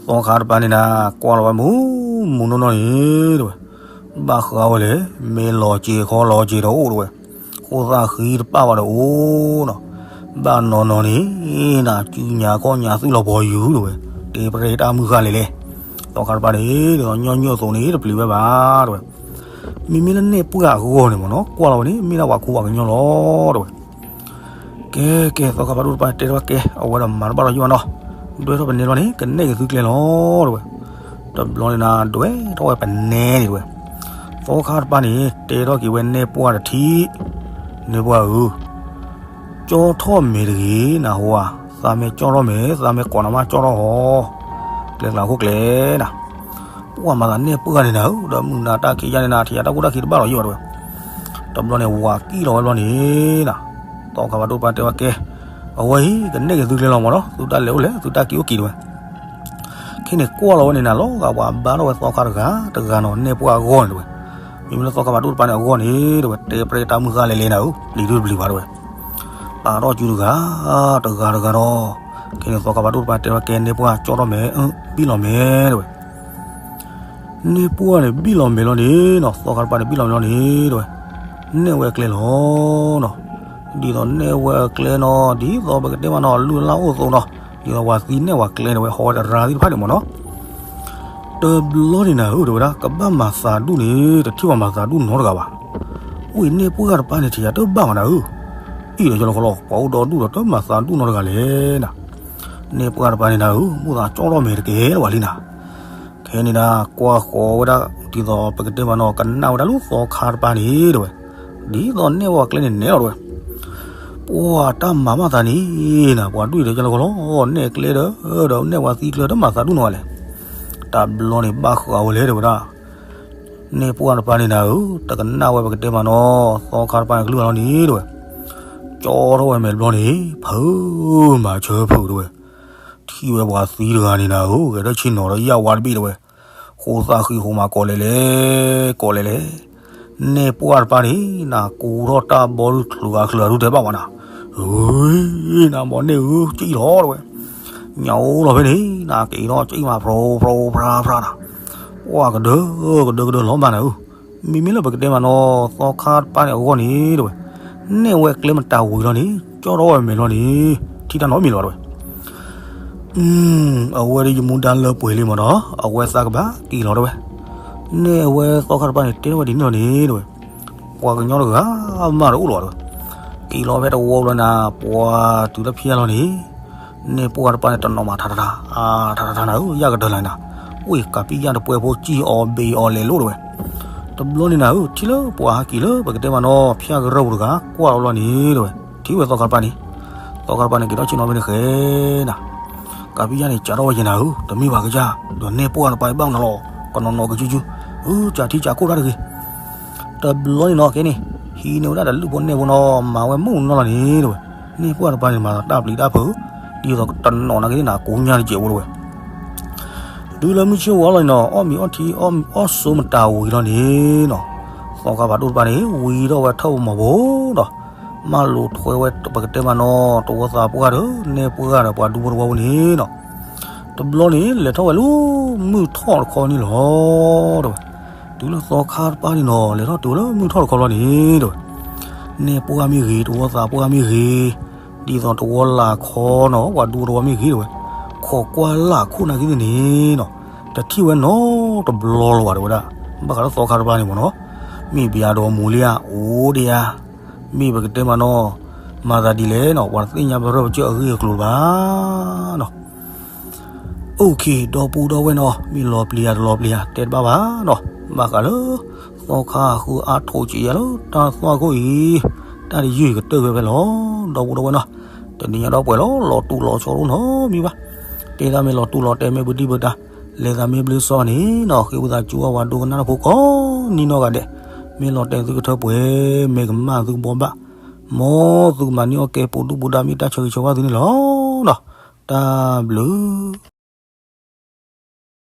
သီခါတပၤန့ၣ်နၤ ကွၢ်လီၤဝဲမုၢ်မုၢ်နီၢ်နီၢ်န့ၣ်တဲဝဲ, ဘၣ်ဃးဝဲလဲၣ်, မ့ၢ်လီၤစ့ၤခီလီၤစ့ၤဒီးအိၣ်တဲဝဲ, ဃိသၣ်ဃံတပၣ်ဝဲဒီးအိၣ်နီၤ ဘၣ်နီၢ်နီၢ်န့ၣ် နၤ စုညါခီၣ်ညါသုလီၤပှီၤယူၤတဲဝဲ, တဲပြဲတၢ်မုၢ်ဃၢ်လဲၤလဲၤ, သီခါတပၤန့ၣ် ဒ်သိးညီနုၢ်အသိးန့ၣ်တပျံၤဝဲဘၣ်တဲဝဲ, မ့မ့ၢ်လၢနဲၣ်ပှၢ်အဂီၢ်န့ၣ်မးနီၤ ကွၢ်လီၤဝဲန့ၣ် မ့ၢ်ဒၣ်ပှၤခူပှၤကညီလီၤတဲဝဲ, ကဲကဲ သီခါဖးဒိၣ်တပၤတဲတဘၣ်ကဲ အဝဲဒီးမၤတဘၣ်လီၤယံၤဘၣ်နီၤ, ဒွဲၣ်ထီၣ်ပနဲလီၤန့ၣ် ကနဲၣ်က့ၤသုကျဲလီၤတဲဝဲ, တဘျီန့ၣ်နၤ ဒွဲၣ်ထီၣ်ဝဲပနဲန့ၣ်တဲဝဲ, သီခါတပၤန့ၣ် တဲထီၣ်က့ၤဝဲနဲၣ်ပှၢ်တထံၣ်, နဲၣ်ပှၢ်ဧၢ ကၠီထီၣ်မဲာ်တဂ့ၤ နဟူဧါ, သးမ့ၢ်ကၠီထီၣ်မဲာ် သးမ့ၢ်ကိးနၤမးကၠီထီၣ်ဟီ, ကျဲကျးခိၣ်ကျဲနၤ, ပှၢ်မၤသးနဲၣ်ပှၢ်န့ၣ်နၤဧၢ ဒီးမုၢ်နၤတၢ်ခံးယါန့ၣ်နၤ ထံၣ်ယါတၢ်ခိၣ်တၢ်ခံးတဘၣ်လီၤယံၤဘၣ်တဲဝဲ, တဘျီန့ၣ် ဝၤကံၣ်လီၤဝဲဘျီန့ၣ်နၤ, သီခါဖးဒိၣ်တပၤတဲဝဲကဲ, အဝဲအံၤ ကနဲၣ်က့ၤသုကျဲလီၤမးနီၤ သုတၢ်လဲၤအိၣ်လဲၣ် သုတၢ်က့ၤအိၣ်က့ၤတဲဝဲ ခဲန့ၣ်ကွၢ်လီၤဝဲန့ၣ်နၤ လီၤဂာ်ပှၤဘါထီၣ်ဝဲသီခါတဂၤတဂၤနီၤ နဲၣ်ပှၢ်အဂီၢ်န့ၣ်တဲဝဲ, မ့မ့ၢ်လၢသီခါဖးဒိၣ်တပၤန့ၣ်အဂီၢ်န့ၣ်တဲဝဲ တဲပြဲတၢ်မုၢ်ဃၢ်လဲၤလဲၤနၤဧၢ ပျံၤဒုတပျံၤဘၣ်တဲဝဲ, ပာ်ထီၣ်စုတဂၤ, တဂၤတဂၤဒီး, ခဲန့ၣ်သီခါဖးဒိၣ်တပၤတဲဝဲကဲ နဲၣ်ပှၢ်ကၠီထီၣ်မဲာ် ဘံၣ်လီၤမဲာ်တဲဝဲ န့ၣ်ပှၢ်န့ၣ် ဘံၣ်လီၤမဲာ်လီၤန့ၣ်နီၤ သီခါတပၤန့ၣ် ဘံၣ်လီၤမဲာ်လီၤန့ၣ်တဲဝဲ, နဲၣ်ဝဲအကျဲလီၤနီၤ, ဒ်သိးနဲၣ်ဝဲအကျဲနီၤ ဒ်သိးပကတဲမးနီၤ လုၢ်လၢ်အိၣ်သိးနီၤ, ဒ်သိးပှၤသံနဲၣ်ဝဲအကျဲန့ၣ်ဝဲ ဟီဝဲတရၤသ့ၣ်တဖၣ်န့ၣ်မးနီၤ တဘျီန့ၣ်နၤဧၢ တဲဝဲဒၣ် ကဘၣ်မၤသးဒူၣ်န့ၣ် တထံၣ်ပှၤမၤသးဒူၣ်နီတဂၤဘၣ်. အိၣ်အံၤန့ၣ်ပှၢ်တပၤန့ၣ် ထံၣ်ယၤတဘၣ်မးနၤဧၢ, အံၤဒီးကၠီလီၤခီလီၤ ပှၤအိၣ်ဒီဒူၣ်ဒီးတမၤသးဒူၣ်နီတဂၤလဲၣ်နၤ. န့ၢ်ပှၢ်တပၤန့ၣ်နၤဧၢ မိၣ်သးကၠီထီၣ်မဲာ်တကဲလၢၤဘၣ်လံနၤ. ခဲန့ၣ်ဒၣ် ကွၢ်ဃီၤဝဲဒၣ် ဒ်သိးပကတဲမးနီၤ ကနၣ်ဝဲဒၣ်လၢသီခါတပၤန့ၣ်တဲဝဲ, ဒ်သိးနဲၣ်ဝဲကျဲန့ၣ်နဲၣ်လီၤတဲဝဲ. ပှၤတၢ်မၤဘၣ်သးန့ၣ်နၤ ပှၤဒူၣ်အံၤဒီးကၠီလီၤခီလီၤ နဲၣ်ကျဲဒီး ဒီးနဲၣ်ပှၤသံကျၢၤတမၤသးဒူၣ်နီတဂၤလဲၣ်. တဘျီန့ၣ်ဘၣ်ဃးဝဲလဲၣ်တဲဝဲဒၣ် န့ၢ်ပှၢ်တပၤန့ၣ်နၤဧၢ တကနၣ်ဝဲပကတဲမးနီၤ သီခါတပၤန့ၣ်ကလုၢ်အလီၢ်န့ၣ်တဲဝဲ, ကၠီထီၣ်ဝဲမဲာ်တဘျီန့ၣ် ဖုးမၤဆၢဖုးတဲဝဲ, ထံၣ်ဝဲပှၤသံတဂၤန့ၣ်နၤဧၢ ဂဲၤထၢၣ်ဆ့ၣ်နီၤဒီးယၢ်ဝါတဘ့ၣ်တဲဝဲ, ဃိသၣ်ဃံဃိမးကိးလဲၣ်လဲၣ် ကိးလဲၣ်လဲၣ်. န့ၢ်ပှၢ်တပၤန့ၣ်နၤ ကူထီၣ်တၢ်ဘီဒုးချုးဂၤချုးဂၤဒုးတဲဘၣ်ဝဲနၤ, နၤဘီန့ၢ်ဧၢ ကၠံၣ်လီၤတဲဝဲ, ညၣ်အိၣ်လီၤဖဲန့ၣ် နၤက့ၤထီၣ်ကၠံၣ်မးဖြိဖြိဖြါဖြါနၤ, ပှၢ်ကဒၢကဒၢကဒၢလီၤမးနၤဧၢ, မ့မ့ၢ်လၢပကတဲမးနီၤ သီခါတပၤန့ၣ်အဂီၢ်န့ၣ်တဲဝဲ, နဲၣ်ဝဲကျဲမတၤဝံၤလီၤန့ၣ် ကၠီထီၣ်ဝဲမဲာ်လီၤန့ၣ် ထံၣ်တၢ်နီတမံၤလၢၤဘၣ်တဲဝဲ အဝဲဒၣ်ယမူဒါလၢပှဲၤလံမးနီၤ အဝဲသးကဘၣ်က့ၤလီၤတဲဝဲ, န့ၢ်အဝဲသီခါတပၤန့ၣ် တဲထီၣ်ဝဲဒ်န့ၣ်လီၤန့ၣ်တဲဝဲ, ပှၤကညီတဂၤမးတအိၣ်လၢၤဘၣ်တဲဝဲ, က့ၤလီၤဖဲတဝီဘျီနၤ ပှၤတုၤလၢဖၠါလီၤန့ၣ်, န့ၢ်ပှၢ်တပၤန့ၣ်တနီၤမးထးထးထး, ထးထးထးနၤဧၢ ယၢ်ကတၢၢ်လၢနၤ, အိၣ်ကးပံယၢ်တပှဲၤဖိ ကံၣ်အီၤဘ့ၣ်အီၤလဲၤလိၤတဲဝဲ, တဘျီန့ၣ်နၤဧၢ ထံၣ်လၢပှၤဟးက့ၤလၢပကတဲမးနီၤ ဖၠါကရၢၢ်ပူၤတဂၤကွၢ်လီၤလီၤန့ၣ်တဲဝဲ, ထံၣ်ဝဲသီခါတပၤန့ၣ်, သီခါတပၤန့ၣ်က့ၤထီၣ်ဆ့ၣ်နီၤဖဲန့ၣ်ဃဲနၤ ကးပံယၢ်န့ၣ် ကးထီၣ်ဝဲယဲနၤဧၢ တမ့ၢ်ဘၣ်ကစၢ်, ဒီးနဲၣ်ပှၢ်တပၤအံၤဘၣ်နၤလီၤ, ကနီၤနီၤကစုကစု, အၢ ကးထံကးခိၣ်တၢ်တဂ့ၤ, တဘျီန့ၣ်နီၤကဲန့ၣ်, ဟံးန့ၢ်ဝဲဒၣ်တလုၢ်ဖိနဲၣ်ဖိနီၤ မၤဝဲမုၢ်နီၢ်လီၤန့ၣ်တဲဝဲ, န့ၢ်ပှၢ်တပၤန့ၣ် မၤတၢ်ပျံၤတၢ်ဖုး, ဒ်သိးတနီၤနာ်က့ၤန့ၣ် ကိးညါတစဲးဖိတဲဝဲ တုၤလၢမုၢ်ဆ့ၣ်ဝါလီၤန့ၣ်နီၤ အီၣ်မ့ၤအီထံ အီၣ်ဆိးမတၤဝံၤလီၤန့ၣ်နီၤ, သီခါဖးဒိၣ်တပၤန့ၣ် ဝံထီၣ်ဝဲထၢၣ်ပမီၤဖိဒီး, မၢလိာ်ထွဲဝဲပကတဲမးနီၤ တဝီသးပှၢ်ဒီး နဲၣ်ပှၢ်ဒီးပှၤဒူဖိတဝီဖိန့ၣ်နီၤ, တဘျီန့ၣ် လဲၤထီၣ်ဝဲလၢမုၢ်ထီၣ်တခီန့ၣ်လီၤတဲဝဲ, တုၤလၢသီခါတပၤန့ၣ်နီၤ လဲၤထီၣ်တုၤလၢမုၢ်ထီၣ်တခီလီၤန့ၣ်တဲဝဲ, နဲၣ်ပှၢ်မ့ၢ်ဂ့ၤ တဝီသးပှၢ်မ့ၢ်ဂ့ၤ, ဒ်သိးတဝီလၢ်ခီနီၤ ပှၤဒူတဝီမ့ၢ်ဂ့ၤတဲဝဲ, ခိးကွၢ်လၢ်ခိၣ်နာ်က့ၤန့ၣ်နီၤ, တထံၣ်ဝဲနီတဘျီလၢၤဘၣ်တဲဝဲဒၣ်, ဘၣ်ဃးလၢသီခါတပၤန့ၣ်မ့ၢ်နီၤ, မ့ၢ်ဘၣ်ဒီးမူၤလံဧါ အိၣ်ဒံးဧါ, မ့ၢ်ပကတဲမးနီၤ, မၤသးဒ်လဲၣ်နီၤ ပှၤတသ့ၣ်ညါပရၢပကျၢၢ်အဂ့ၢ်အကျိၤလၢၤဘၣ်နီၤ OK ဒီပုၢ်ဒီဝဲၢ်နီၤ မ့ၢ်လီၤပျံၤယၤတလီၤပျံၤယၤ တဲတဘၣ်ဘၣ်နီၤ, ဘၣ်ဃးလၢ သီခါဃုအါထိးက့ၤယၤလၢတၢ်သွၣ်ခိၣ်အံၤ, တၢ်တယုၢ်အံၤကတၢၢ်ဖဲဖဲလီၤ, ဒီပုၢ်ဒီဝဲၢ်နီၤ, တနံၤညါဒီပုၢ်ဝဲၢ်လီၤ လီၤတူၢ်လီၤဆီတအိၣ်နီတမံၤဘၣ်, တဲဒၣ်မ့ၢ်လီၤတူၢ်လီၤတဲာ်မ့ၢ်ပဒံၣ်ပဒါ, လဲၤသးမ့ၢ်ဘျ့စီန့ၣ်နီၤ ဃ့ဝံသးစူၤဝဲပှၤဒိကနၣ်တၢ်ဖိကိးနံၤနီၢ်ဂၤဒဲး, မ့ၢ်လီၤတဲာ်သုကထၢပှဲၤ မ့ၢ်ကမၣ်သုကဘှီဘၣ်, မ်သုကမၤန့ၢ်အီၣ်ကဲပူၤဒူၣ်ပူၤဒါမ့ၢ်တၢ်ဆၢဂ့ၤဆၢဝါသုန့ၣ်လီၤနီၤ, တၢ်ဘျုး